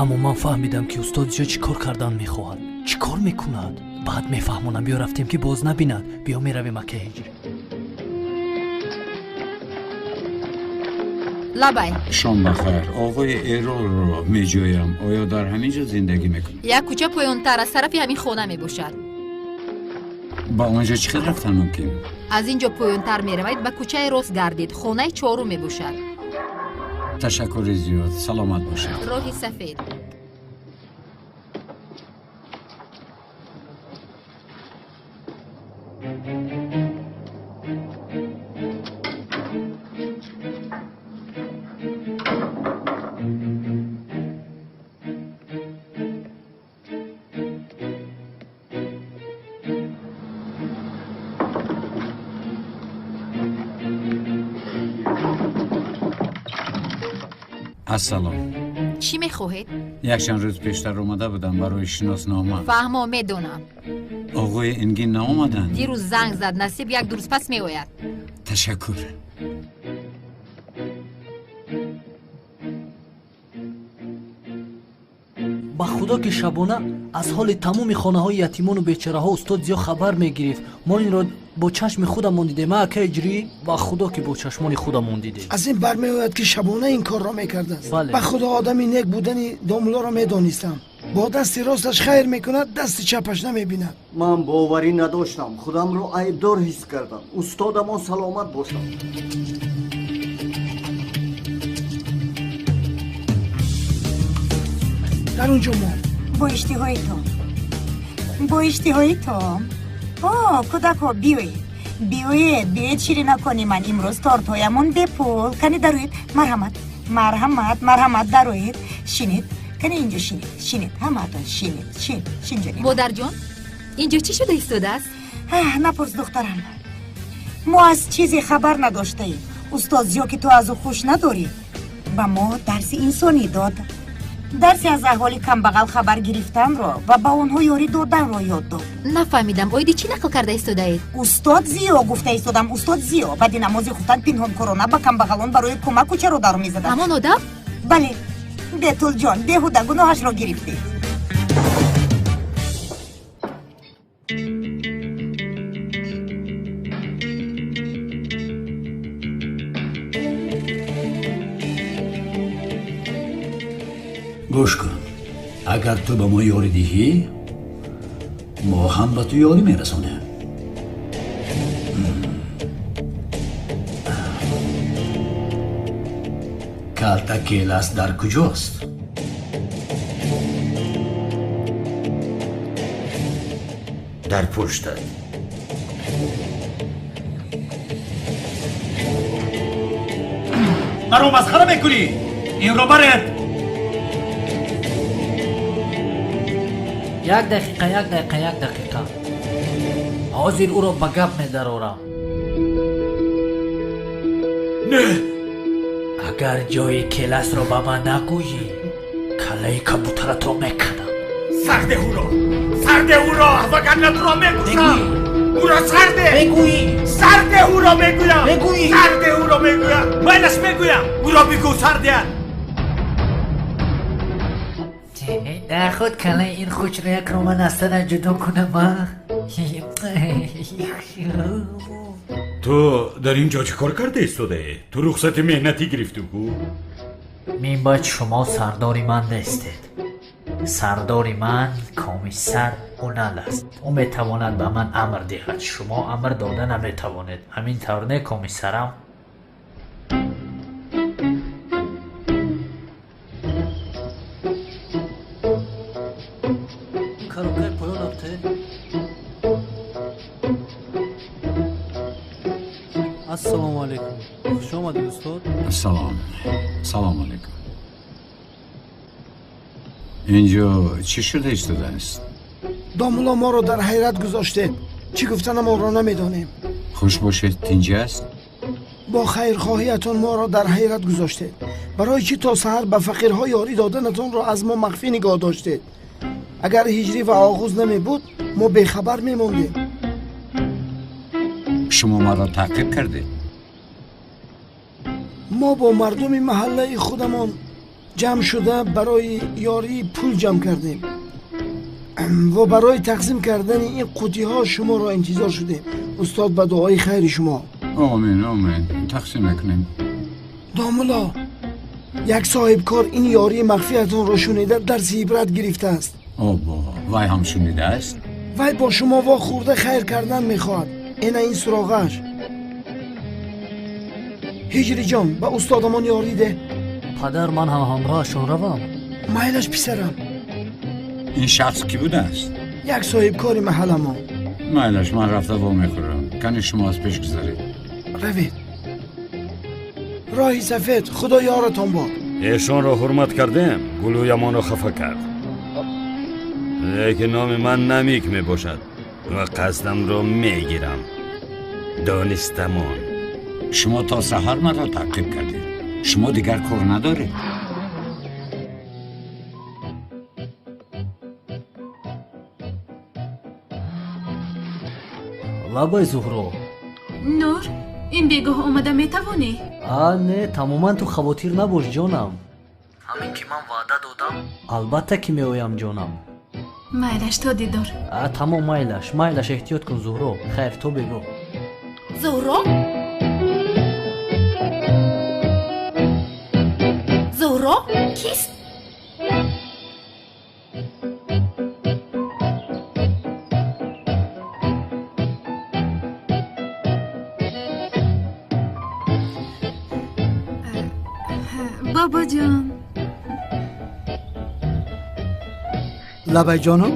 Аммо ман фаҳмидам, ки устод Зиё чӣ кор кардан мехоҳад. Чӣ кор мекунад? Баъд мефаҳмонам. Биё рафтем, ки боз набинад. Биё меравем, акаи Ҳиҷрӣ. Лабай. Шом бахайр. Оғои Эролро меҷӯям. Оё дар ҳамин ҷо зиндагӣ мекунад? Як кӯча поёнтар аз тарафи ҳамин хона мебошад. Ба он ҷо чӣ хел рафтан мумкин? Аз ин ҷо поёнтар меравед, ба кӯчаи рост гардед. Хонаи чорум мебошад. Ташаккури зиёд. Саломат бошед. Роҳи сафед. Ассалом. Чӣ мехоҳед? Якчанд рӯз пештар омада будам барои шиноснома. Фаҳмо, медонам. Оғои Энгин наомаданд? Дирӯз занг зад, насиб як ду рӯз пас меояд. Ташаккур. Ба худо ки шабона аз ҳоли тамоми хонаҳои ятимону бечораҳо устод Зиё хабар мегирифт. Мо инро бо чашми худамон дидем. А, акаи Ҳиҷрӣ, ба худо ки бо чашмони худамон дидем. Аз ин бармеояд, ки шабона ин корро мекардааст. Бале. Ба худо, одами нек будани домуллоро медонистам. Бо дасти росташ хайр мекунад, дасти чапаш намебинад. Ман боварӣ надоштам, худамро айбдор ҳис кардам. Устодамон саломат бошад. Дар он ҷо мон. Бо иштиҳои том, бо иштиҳои том. О, кӯдакҳо, биёед, биёед, биёед, ширинакони ман. Имрӯз тортҳоямон бепул. Кани дароед, марҳамат, марҳамат, марҳамат, дароед, шинед. Кане инҷо шинед, шинед, ҳамаатон шинед, шин, шин ҷонем. Модарҷон, инҷо чӣ шуда истодааст? Напурс, духтарам. Мо аз чизе хабар надоштаем. Устод Зиё, ки ту аз ӯ хуш надорӣ, ба мо дарси инсонӣ дод. Дарси аз аҳволи камбағал хабар гирифтанро ва ба онҳо ёрӣ доданро ёд дод. Нафаҳмидам, оиди чӣ нақл карда истодаед? Устод Зиё гуфта истодам, устод Зиё баъди намози хуфтан пинҳонкорона ба камбағалон барои кӯмак кӯчаро дару мезаданд. Ҳамон одам? Бале. Бетулҷон, беҳуда гуноҳашро гирифтӣ. Гӯш кун, агар ту ба мо ёрӣ диҳӣ, мо ҳам ба ту ёрӣ мерасонем. Калта Келас дар куҷост? Дар пуштат. Маро масхара мекунӣ? Инро баред! Як дақиқа, як дақиқа, як дақиқа. Ҳозир ӯро ба гап медарорам. Не! Агар ҷои Келасро ба ман нагӯӣ, каллаи кабутаратро меканам. Сарде ӯро! Сарде ӯро! Вагарна туро мекушам! Ӯро сарде! Бегӯӣ! Сарде ӯро мегӯям! Бегӯӣ! Сарде ӯро мегӯям! Майлаш мегӯям! Ӯро бигӯ сардеат! Наход каллаи ин хушроякро ман аз танам ҷудо кунам, а? Ту дар ин ҷо чӣ кор карда истодаӣ? Ту рухсати меҳнатӣ гирифтӣ ку? Мин баъд шумо сардори ман нестед. Сардори ман комиссар Унал аст. Ӯ метавонад ба ман амр диҳад. Шумо амр дода наметавонед. Ҳамин тавр не, комиссарам? Коробкаи поён абте. Ассалому алайкум. Хуш омадед, устод. Салом. Салому алайкум. Инҷо чӣ шуда истодааст? Домулло, моро дар ҳайрат гузоштед. Чӣ гуфтанамонро намедонем. Хуш бошед, тинҷ аст? Бо хайрхоҳиятон моро дар ҳайрат гузоштед. Барои чӣ то саҳар ба фақирҳо ёрӣ доданатонро аз мо махфӣ нигоҳ доштед? Агар ҳиҷрӣ ва оғуз намебуд, мо бехабар мемондем. Шумо маро таъқиб кардед? Мо бо мардуми маҳаллаи худамон ҷамъ шуда барои ёрии пул ҷамъ кардем ва барои тақсим кардани ин қутиҳо шуморо интизор шудем. Устод, ба дуои хайри шумо. Омин, омин. Тақсим мекунем. Домулло, як соҳибкор ин ёрии махфиятонро шунида дарси ибрат гирифтааст. Обо, вай ҳам шунидааст? Вай бо шумо вохӯрда хайр кардан мехоҳад. Ина ин суроғааш. Ҳиҷриҷон, ба устодамон ёрӣ деҳ. Падар, ман ҳам ҳамроҳашон равам? Майлаш, писарам. Ин шахс кӣ будааст? Як соҳибкори маҳалламон. Майлаш, ман рафта вомехӯрам. Кани шумо аз пеш гузаред. Равед. Роҳи сафед, худо ёратон бод. Эшонро ҳурмат кардем, гулӯямонро хафа кард. Лекин номи ман Намик мебошад ва қасдамро мегирам. Донистамон. Шумо то саҳар маро таъқиб кардед. Шумо дигар кор надоред? Лабай, Зуҳро. Нур, ин бегоҳ омада метавонӣ? А, не, тамоман ту хавотир набош, ҷонам. Ҳамин ки ман ваъда додам, албатта ки меоям, ҷонам. Майлаш, то дидор. А, тамом, майлаш, майлаш, эҳтиёт кун, Зуҳро. Хайр, то бегоҳ. Зуҳро? Зуҳро кист? Бобоҷон. Лабайҷоном?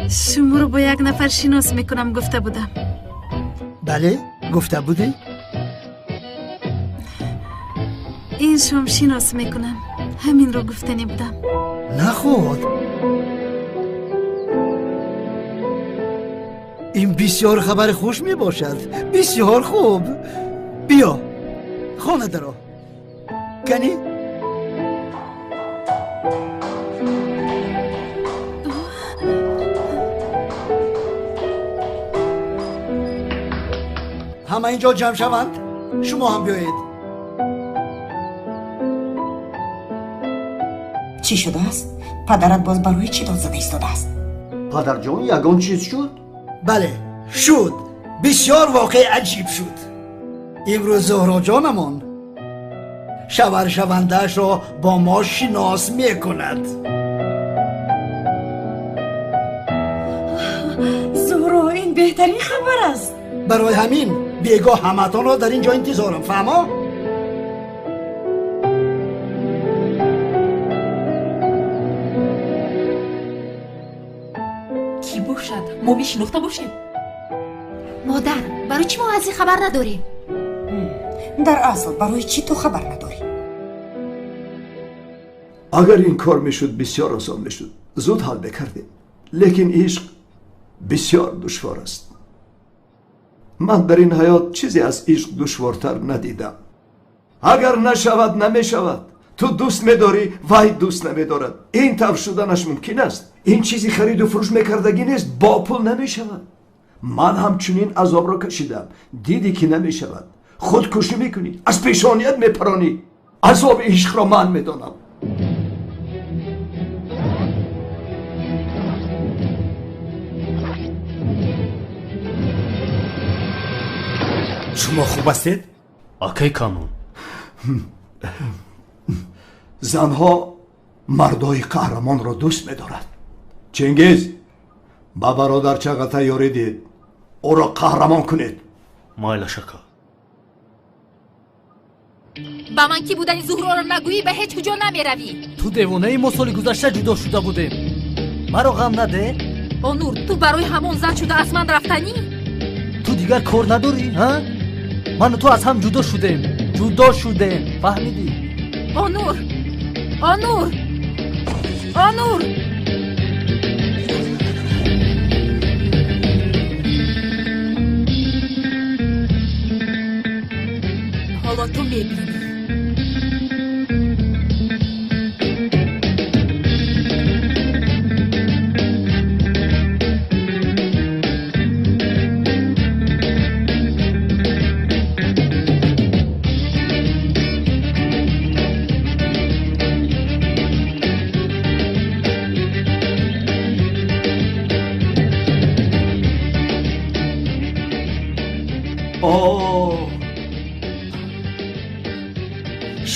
Шуморо бо як нафар шинос мекунам гуфта будам. Бале, гуфта будӣ? Ин шом шинос мекунам. Ҳаминро гуфтанӣ будам. Наход, ин бисёр хабари хуш мебошад. Бисёр хуб. Биё, хона даро. Кани? Ҳама инҷо ҷамъ шаванд. Шумо ҳам биёед. Чӣ шудааст? Падарат боз барои чӣ дод зада истодааст? Падарҷон, ягон чиз шуд? Бале, шуд. Бисёр воқеи аҷиб шуд. Имрӯз Зуҳроҷонамон шаваршавандаашро бо мо шинос мекунад. Зуҳро, ин беҳтарин хабар аст. Барои ҳамин бегоҳ ҳаматонро дар ин ҷо интизорам. Фаҳмо? Кӣ бошад? Мо мешинохта бошем? Модар, барои чӣ мо аз ин хабар надорем? Дар асл барои чӣ ту хабар надорӣ? Агар ин кор мешуд, бисёр осон мешуд, зуд ҳал мекардем. Лекин ишқ бисёр душвор аст. Ман дар ин ҳаёт чизе аз ишқ душвортар надидам. Агар нашавад, намешавад. Ту дӯст медорӣ, вай дӯст намедорад. Ин тавр шуданаш мумкин аст. Ин чизи хариду фурӯш мекардагӣ нест, бо пул намешавад. Ман ҳамчунин азобро кашидам. Дидӣ ки намешавад. Худкушӣ мекунӣ, аз пешоният мепаронӣ. Азоби ишқро ман медонам. Шумо хуб ҳастед? Акай Камон. Занҳо мардои қаҳрамонро дӯст медорад. Чингиз, ба бародар Чағатай ёрӣ диҳед, ӯро қаҳрамон кунед. Майлаш, ака. Ба ман кӣ будани Зуҳроро нагӯӣ, ба ҳеҷ куҷо намеравӣ. Ту девонаи, мо соли гузашта ҷудо шуда будем. Маро ғам наде. Онур, ту барои ҳамон зан шуда аз ман рафтанӣ? Ту дигар кор надорӣ, ҳа? Ману ту аз ҳам ҷудо шудем. Ҷудо шудем, фаҳмидӣ? Онур! Онур! Онур! Ҳоло ту мебинӣ.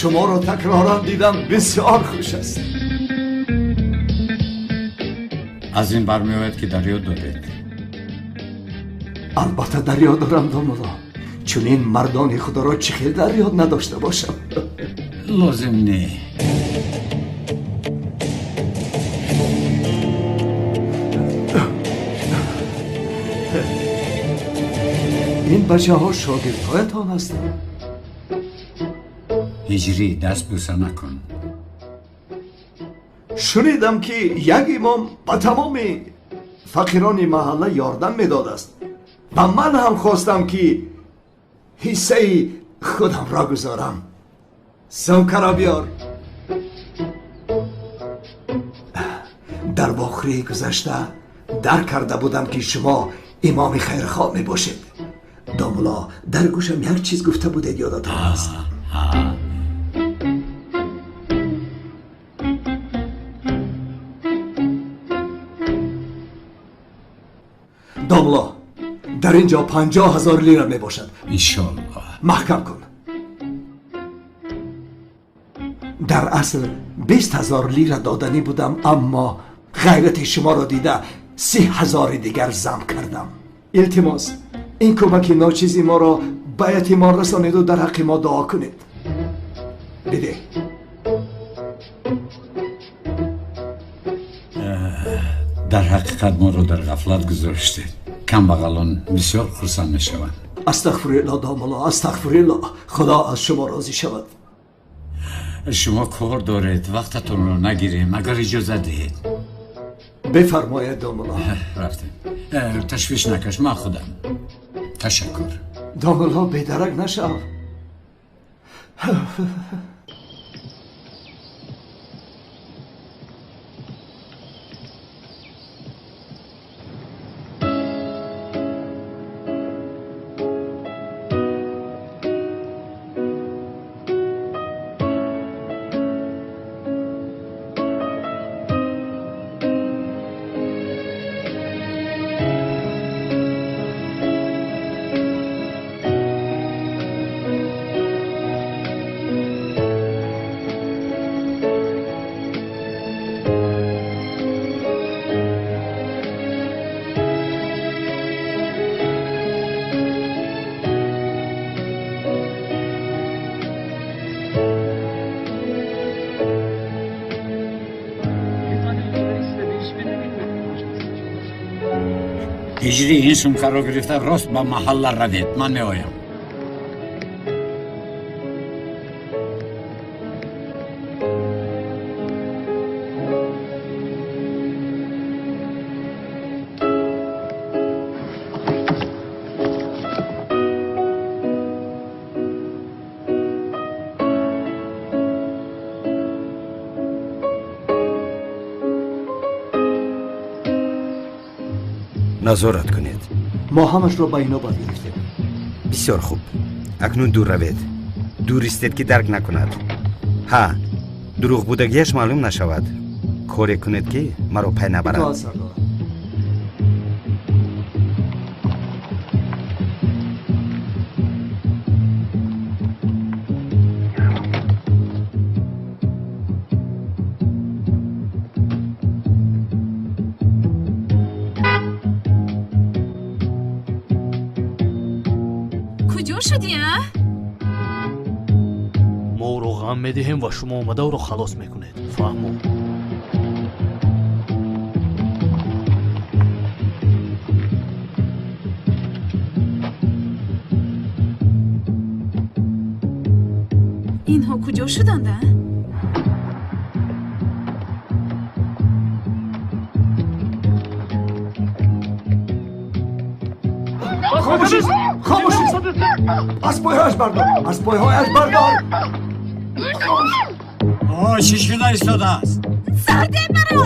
Шуморо такроран дидам, бисёр хуш аст. Аз ин бармеояд ки дар ёд доред. Албатта дар ёд дорам, домулло. Чунин мардони худоро чӣ хел дар ёд надошта бошам? Лозим не. Ин бачаҳо шогирдҳоятон ҳастанд. Ҳиҷрӣ, даст бӯса накун. Шунидам ки як имом ба тамоми фақирони маҳалла ёрдам медодааст ва ман ҳам хостам ки ҳиссаи худамро гузорам. Сумкаро биёр. Дар вохӯрии гузашта дарк карда будам ки шумо имоми хайрхоҳ мебошед. Домулло, дар гӯшам як чиз гуфта будед, ёдатон аст? Домулло, дар ин ҷо 50,000 лира мебошад. Иншоаллоҳ. Маҳкам кун. Дар асл 20,000 лира доданӣ будам, аммо ғайрати шуморо дида 30,000 дигар зам кардам. Илтимос, ин кӯмаки ночизи моро ба ятимон расонеду дар ҳаққи мо дуо кунед. Бидеҳ. Дар ҳақиқат моро дар ғафлат гузоштед. Камбағалон бисёр хурсанд мешаванд. Астағфируллоҳ, домулло, астағфируллоҳ. Худо аз шумо розӣ шавад. Шумо кор доред, вақтатонро нагирем, агар иҷозат диҳед. Бифармоед, домулло. Рафтем. Ташвиш накаш, ман худам. Ташаккур. Домулло, бедарак нашав. Ҳиҷрӣ, ин сумкаро гирифта рост ба маҳалла равед, ман меоям. Назорат кунед. Мо ҳамашро ба инобат гирифтем. Бисёр хуб. Акнун дур равед. Дур истед, ки дарк накунад. Ҳа, дурӯғ будагиаш маълум нашавад. Коре кунед, ки маро пай набарад. Итоат, сардорам. Куҷо шудӣ, а? Мо ӯро ғам медиҳем ва шумо омада ӯро халос мекунед. Фаҳмо? Инҳо куҷо шуданд, а? Хомӯшед! Хомӯшед! Аз пойҳояш бардор! Аз пойҳояш бардор! О, чӣ шуда истодааст? Сарде маро!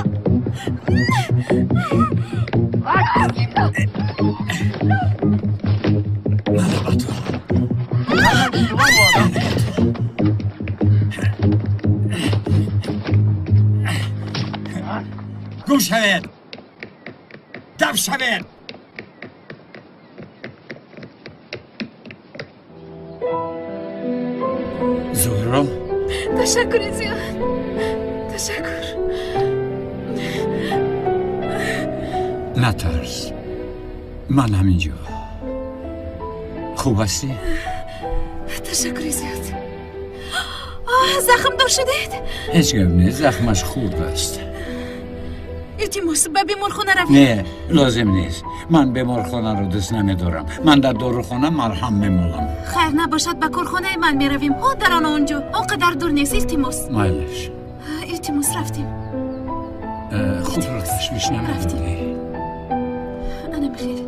Мана ба ту. Гум шавед! Даф шавед! Зуҳро? Ташаккури зиёд. Ташаккур. Натарс. Ман ҳаминҷо. Хуб ҳастӣ? Ташаккури зиёд. Захмдор шудед? Ҳеҷ гап нест, захмаш хурд аст. Илтимос, ба беморхона равем. Не, лозим нест. Ман беморхонаро дӯст намедорам. Ман дар дорухона марҳам мемолам. Хайр набошад, ба корхонаи ман меравем. Ҳо, дар он онҷо. Он қадар дур нест, илтимос. Майлаш. Илтимос, рафтем. Худро ташвиш намедиҳӣ. Ана бихел.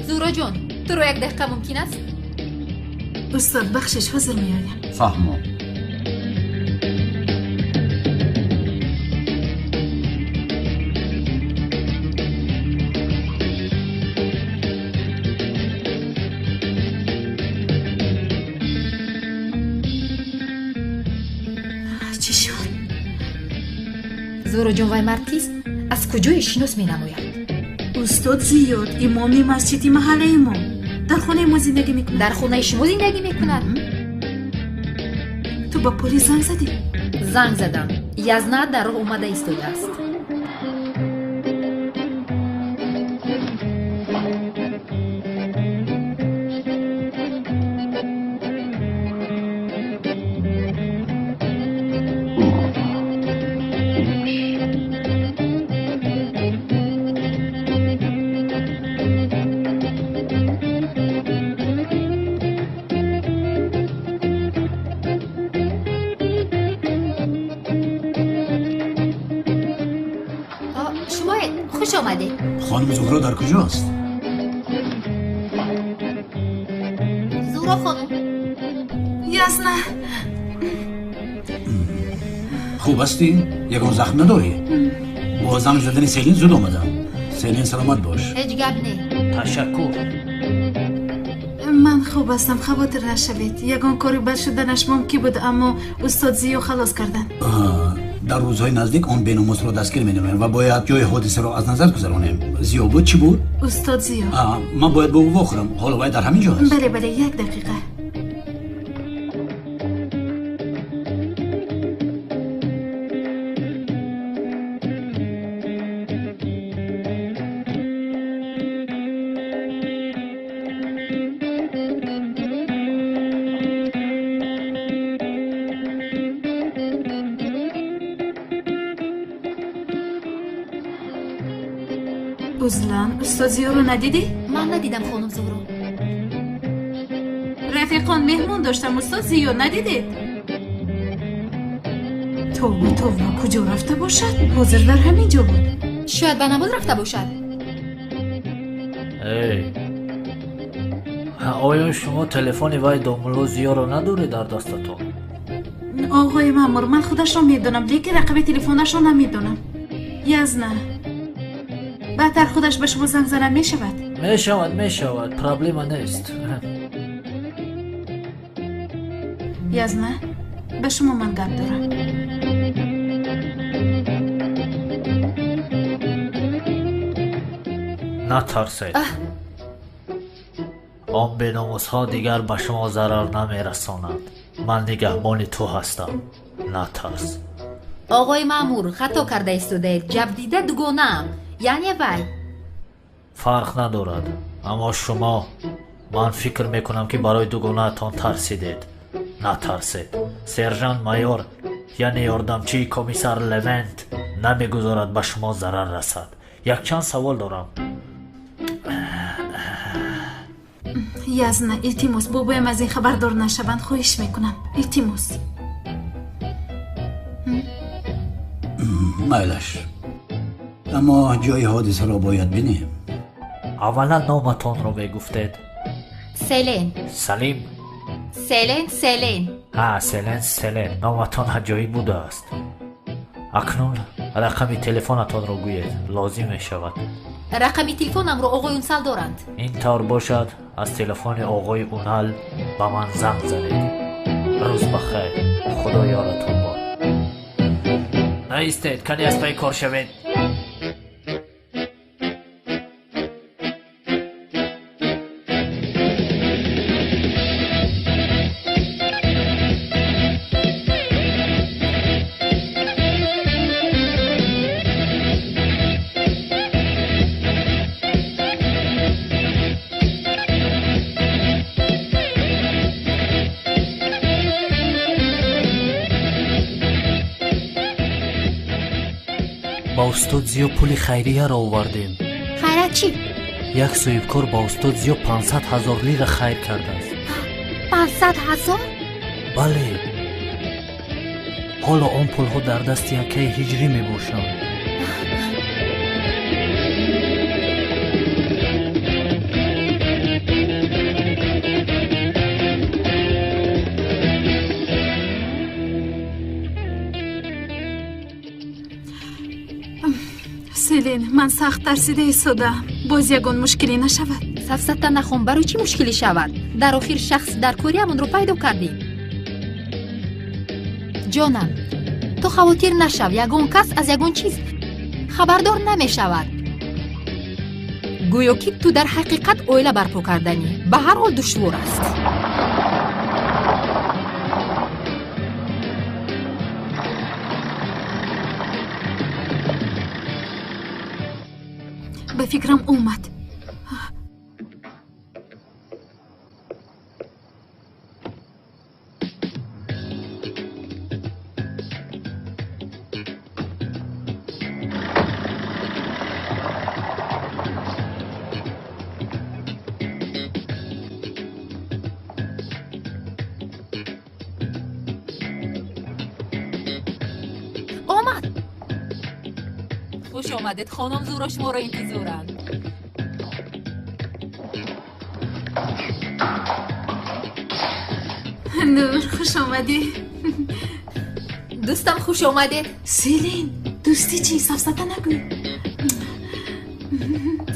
Зуҳроҷон, туро як дақиқа мумкин аст? Устод, бахшиш, ҳозир меоям. Фаҳмо. Чӣ шуд? Зуҳроҷон, вай мард кист? Аз куҷое шинос менамояд? Устод Зиёд, имоми масҷиди маҳаллаи мо. Дар хонаи мо зиндагӣ мекунад. Дар хонаи шумо зиндагӣ мекунад? Ту ба полис занг задӣ? Занг задам. Язна дар роҳ омада истодааст. خانم زهرا در کجاست؟ زهرا خانم. یزنا. خوب هستی؟ یگان زخم نداری؟ با زنگ زدن سیلین زود آمدم. سیلین سلامت باش. هیچ گپ نه. تشکر. من خوب هستم، خاطر نشوید. یگان کاری بد شدنش ممکن بود، اما استاد زیو خلاص کردن. در روزهای نزدیک آن بیناموس را دستگیر می‌نماییم و باید جای حادثه را از نظر گذرانیم. زیا بود چی بود؟ استاد زیا. من باید با او واخورم. حالا باید در همین جا است. بله بله، یک دقیقه. Узлан, устод Зиёро надидӣ? Ман надидам, хонум Зуҳро. Рафиқон, меҳмон доштам, устод Зиё надидед? Тавба, тавба, куҷо рафта бошад? Ҳозир дар ҳамин ҷо буд. Шояд ба намоз рафта бошад. Эй, оё шумо телефони вай домулло Зиёро надоред дар дастатон? Оғои маъмур, ман худашро медонам, лекин рақами телефонашро намедонам. Язна, баъдтар худаш ба шумо занг занам мешавад? Мешавад, мешавад, проблема нест. Язна, ба шумо ман гап дорам. Натарсед. Он беномусҳо дигар ба шумо зарар намерасонанд. Ман нигаҳбони ту ҳастам. Натарс. Оғои маъмур, хато карда истодаед. Ҷабдида дугонаам. Яъне вай. Фарқ надорад, аммо шумо, ман фикр мекунам ки барои дугонаатон тарсидед. Натарсед. Сержант майор, яъне ёрдамчии комиссар Левент, намегузорад ба шумо зарар расад. Якчанд савол дорам. Язна, илтимос, бобоям аз ин хабардор нашаванд, хоҳиш мекунам. Илтимос. Майлаш. Аммо ҷои ҳодисаро бояд бинем. Аввалан номатонро мегуфтед. Селен. Салим. Селен, Селен. Ҳа, Селен, Селен. Номатон аҷоиб будааст. Акнун рақами телефонатонро гӯед, лозим мешавад. Рақами телефонамро оғои Унсал доранд. Ин тавр бошад, аз телефони оғои Унал ба ман занг занед. Рӯз ба хайр, Худо ёратон бод. Наистед, кани аз пай кор шавед. Ба устод Зиё пули хайрияро овардем. Хайра чӣ? Як соҳибкор ба устод Зиё 500 000 лира хайр кардааст. 500 000? Бале. Ҳоло он пулҳо дар дасти якаи ҳиҷрӣ мебошанд. Селин, ман сахт тарсида истодаам. Боз ягон мушкилӣ нашавад. Сафсата нахон, барои чӣ мушкилӣ шавад? Дар охир шахс дар кориамонро пайдо кардем. Ҷонам, ту хавотир нашав, ягон кас аз ягон чиз хабардор намешавад. Гӯё ки ту дар ҳақиқат оила барпо карданӣ. Ба ҳар ҳол душвор аст. Ба фикрам омад. Омад. Хуш омадед, хонум Зуро шуморо интизоранд. Нур, хуш омадӣ. Дӯстам, хуш омадед. Селин, дӯстӣ чӣ? Сафсата нагӯй.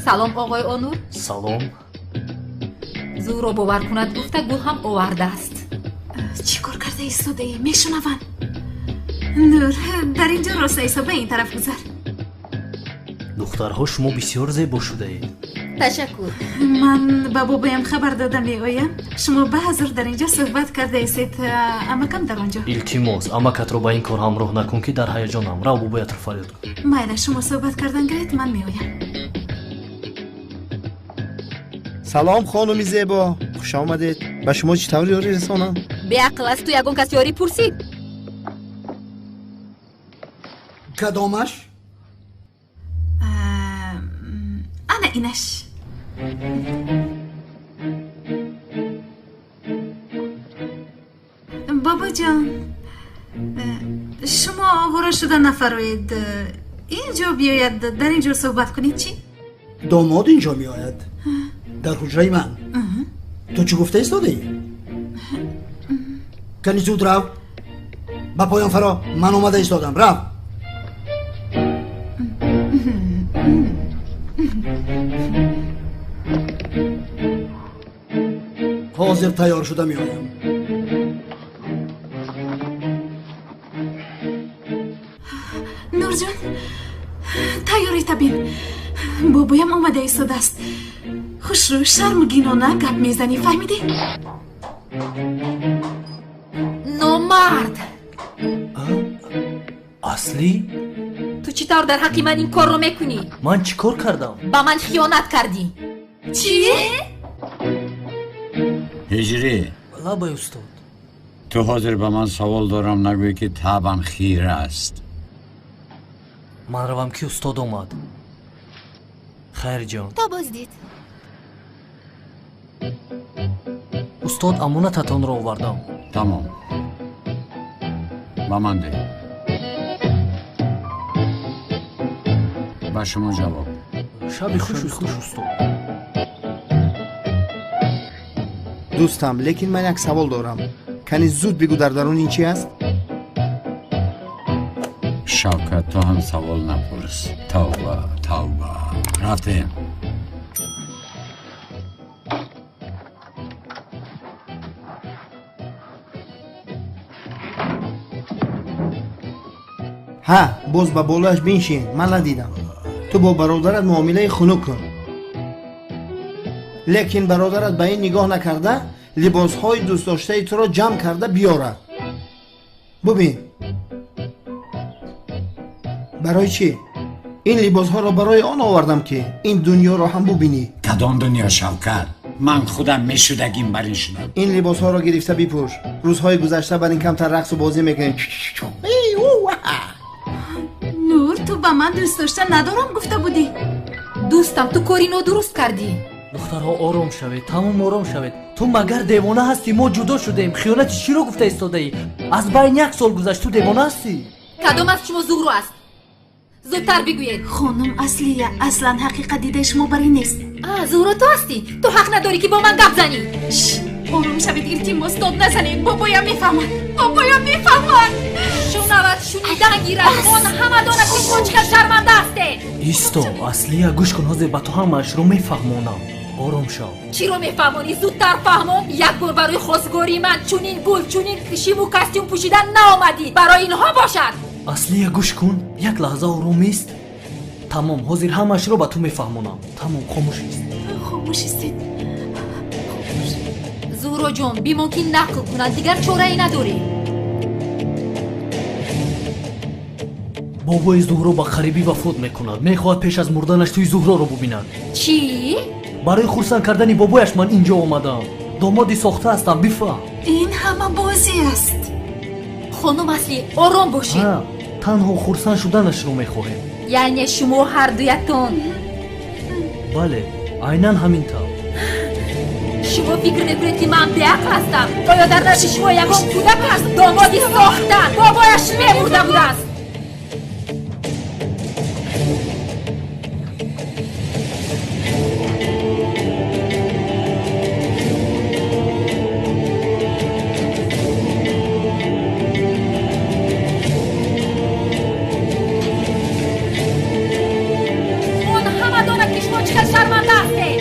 Салом, оғои Онур. Салом. Зуро бовар кунад гуфта гул ҳам овардааст. Чӣ кор карда истодаӣ? Мешунаванд. Нур, дар ин ҷо рост айсо, ба ин тараф гузар. Духтарҳо, шумо бисёр зебо шудаед. Ташаккур. Ман ба бобоям хабар дода меоям. Шумо баъзур дар ин ҷо суҳбат кардаистед, амакам дар он ҷо. Илтимос, амакатро ба ин кор ҳамроҳ накун, ки дар ҳаяҷонам. Рав, бобоятро фарёд кун. Майла, шумо суҳбат кардан гиред, ман меоям. Салом, хонуми зебо, хуш омадед. Ба шумо чӣ тавр ёрӣ расонам? Беақл, аз ту ягон кас ёрӣ пурсид? Кадомаш? Ана инаш. Бобоҷон, шумо овора шуда нафароед. Инҷо биёяд, дар ин ҷо суҳбат кунед, чӣ? Домод инҷо меояд, дар ҳуҷраи ман. Ту чӣ гуфта истодаӣ? Кани зуд рав, ба поён фаро, ман омада истодам. Рав. Ҳозир тайёр шуда меоям. Нурҷон, тайёрӣ табин. Бобоям омада истодааст. Хушрӯ, шармгинона гап мезанӣ, фаҳмидӣ? Номард! Аслӣ? Ту чӣ тавр дар ҳаққи ман ин корро мекунӣ? Ман чӣ кор кардам? Ба ман хиёнат кардӣ. Чӣ? Ҳиҷрӣ. Лабай, устод. Ту ҳозир ба ман савол дорам, нагӯй ки табам хира аст. Ман равам, ки устод омад. Хайрҷон. То боздид. Устод, амонататонро овардам. Тамом, ба ман деҳ. Ба шумо ҷавоб. Шаби хуш, устод. Дӯстам, лекин ман як савол дорам. Кани зуд бигӯ, дар дарун ин чи аст? Шавкат, ту ҳам савол напурс. Тавба, тавба. Рафтем. Ҳа, боз ба болояш биншин, ман надидам. Ту бо бародарат муомилаи хунук кун, лекин бародарат ба ин нигоҳ накарда либосҳои дӯстдоштаи туро ҷамъ карда биёрад. Бубин, барои чӣ ин либосҳоро барои он овардам, ки ин дунёро ҳам бубинӣ. Кадом дунё, Шавкат? Ман худам мешудагим бар ин шудам. Ин либосҳоро гирифта бипӯш. Рӯзҳои гузашта бар ин камтар рақсу бозӣ мекунем. Нур, ту ба ман дӯст дошта надорам гуфта будӣ. Дӯстам, ту кори нодуруст кардӣ. Духтарҳо, ором шавед, тамом ором шавед. Ту магар девона ҳастӣ? Мо ҷудо шудаем. Хиёнати чиро гуфта истодаӣ? Аз байн як сол гузашт, ту девона ҳастӣ? Кадом аз шумо Зуҳро аст? Зудтар бигӯед. Хонум Аслия, аслан ҳақиқат дидаи шумо бар ин нест. Зуҳро, ту ҳастӣ? Ту ҳақ надорӣ, ки бо ман гап занӣ. Ором шавед, илтимос, дод назанед. Бобоям мефаҳмад, бобоям мефаҳмад. Шунавад, шунидан гирад. Он ҳама донад, ки шумо чӣ қадр шарманда ҳастед. Исто, Аслия, гӯш кун, ҳозир ба ту ҳамаашро мефаҳмонам. Ором шав. Чиро мефаҳмонӣ? Зудтар фаҳмон. Як бор барои хостгории ман чунин гул, чунин шиму костюм пӯшидан наомадӣ. Барои инҳо бошад. Аслия, гӯш кун, як лаҳза ором ист. Тамом, ҳозир ҳамаашро ба ту мефаҳмонам. Тамом, хомӯш ист. Хомӯш истед. Зуҳроҷон, бимон ки нақл кунад, дигар чорае надорем. Бобои Зуҳро ба қарибӣ вафот мекунад. Мехоҳад пеш аз мурданаш тӯи Зуҳроро бубинад. Чӣ? Барои хурсанд кардани бобояш ман инҷо омадам. Домоди сохта ҳастам, бифаҳм. Ин ҳама бозӣ аст. Хонум Аслӣ, ором бошед. Танҳо хурсанд шуданашро мехоҳем. Яъне шумо ҳардуятон? Бале, айнан ҳамин тавр. Шумо фикр мекунед, ки ман беақл ҳастам? Оё дар назди шумо ягон кӯдак аст? Домоди сохта, бобояш мемурда будааст. Он ҳама донад, ки шумо чӣ қадр шарманда ҳастед.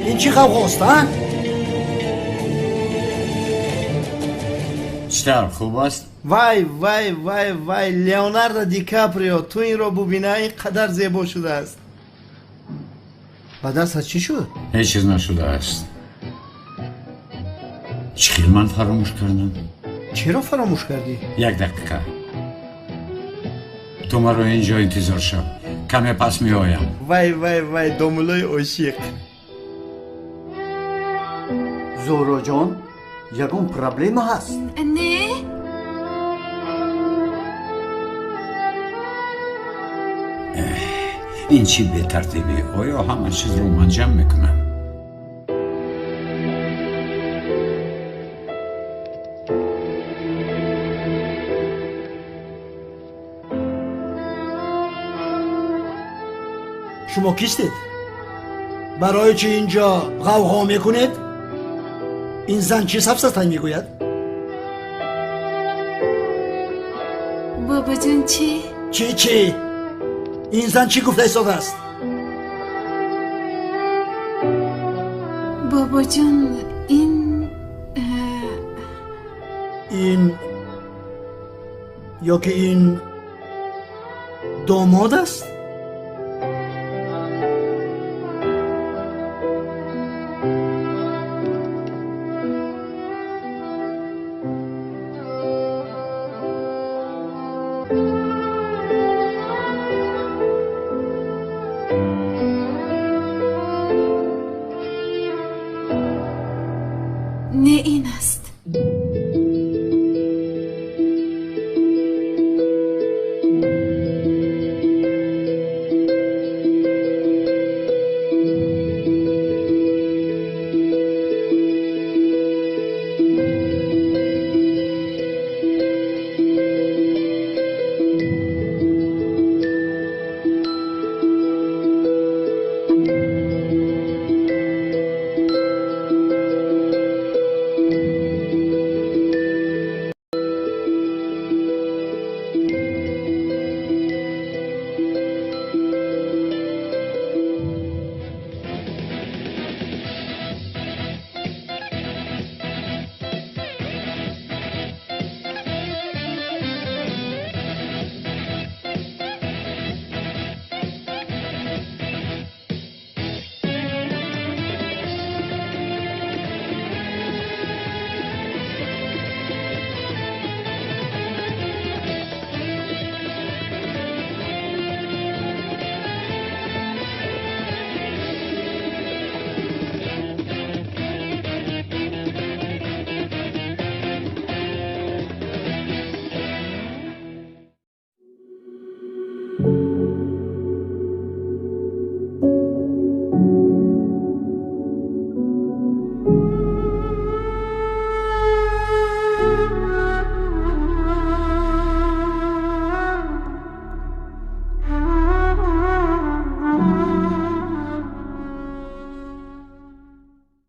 Ин чӣ ғавғост, а? Чӣ тавр, хуб аст? Вай, вай, вай, вай, Леонардо Ди Каприо, ту инро бубина, ин қадар зебо шудааст. Ба дастат чӣ шуд? Ҳеҷ чиз нашудааст. Чӣ хел ман фаромӯш кардам? Чаро фаромӯш кардӣ? Як дақиқа. Ту маро инҷо интизор шав. Каме пас меоям. Вай, вай, вай, домулои ошиқ. Зуҳроҷон, ягон проблема ҳаст? Не. Ин чӣ бетартибӣ? Оё ҳама чизро ман ҷамъ мекунам? Шумо кистед? Барои чӣ инҷо ғавғо мекунед? Ин зан чӣ сафсатай мегӯяд? Бобоҷон, чӣ? Чӣ чӣ? Ин зан чӣ гуфта истодааст? Бобоҷон, ин ин ё ки ин домод аст?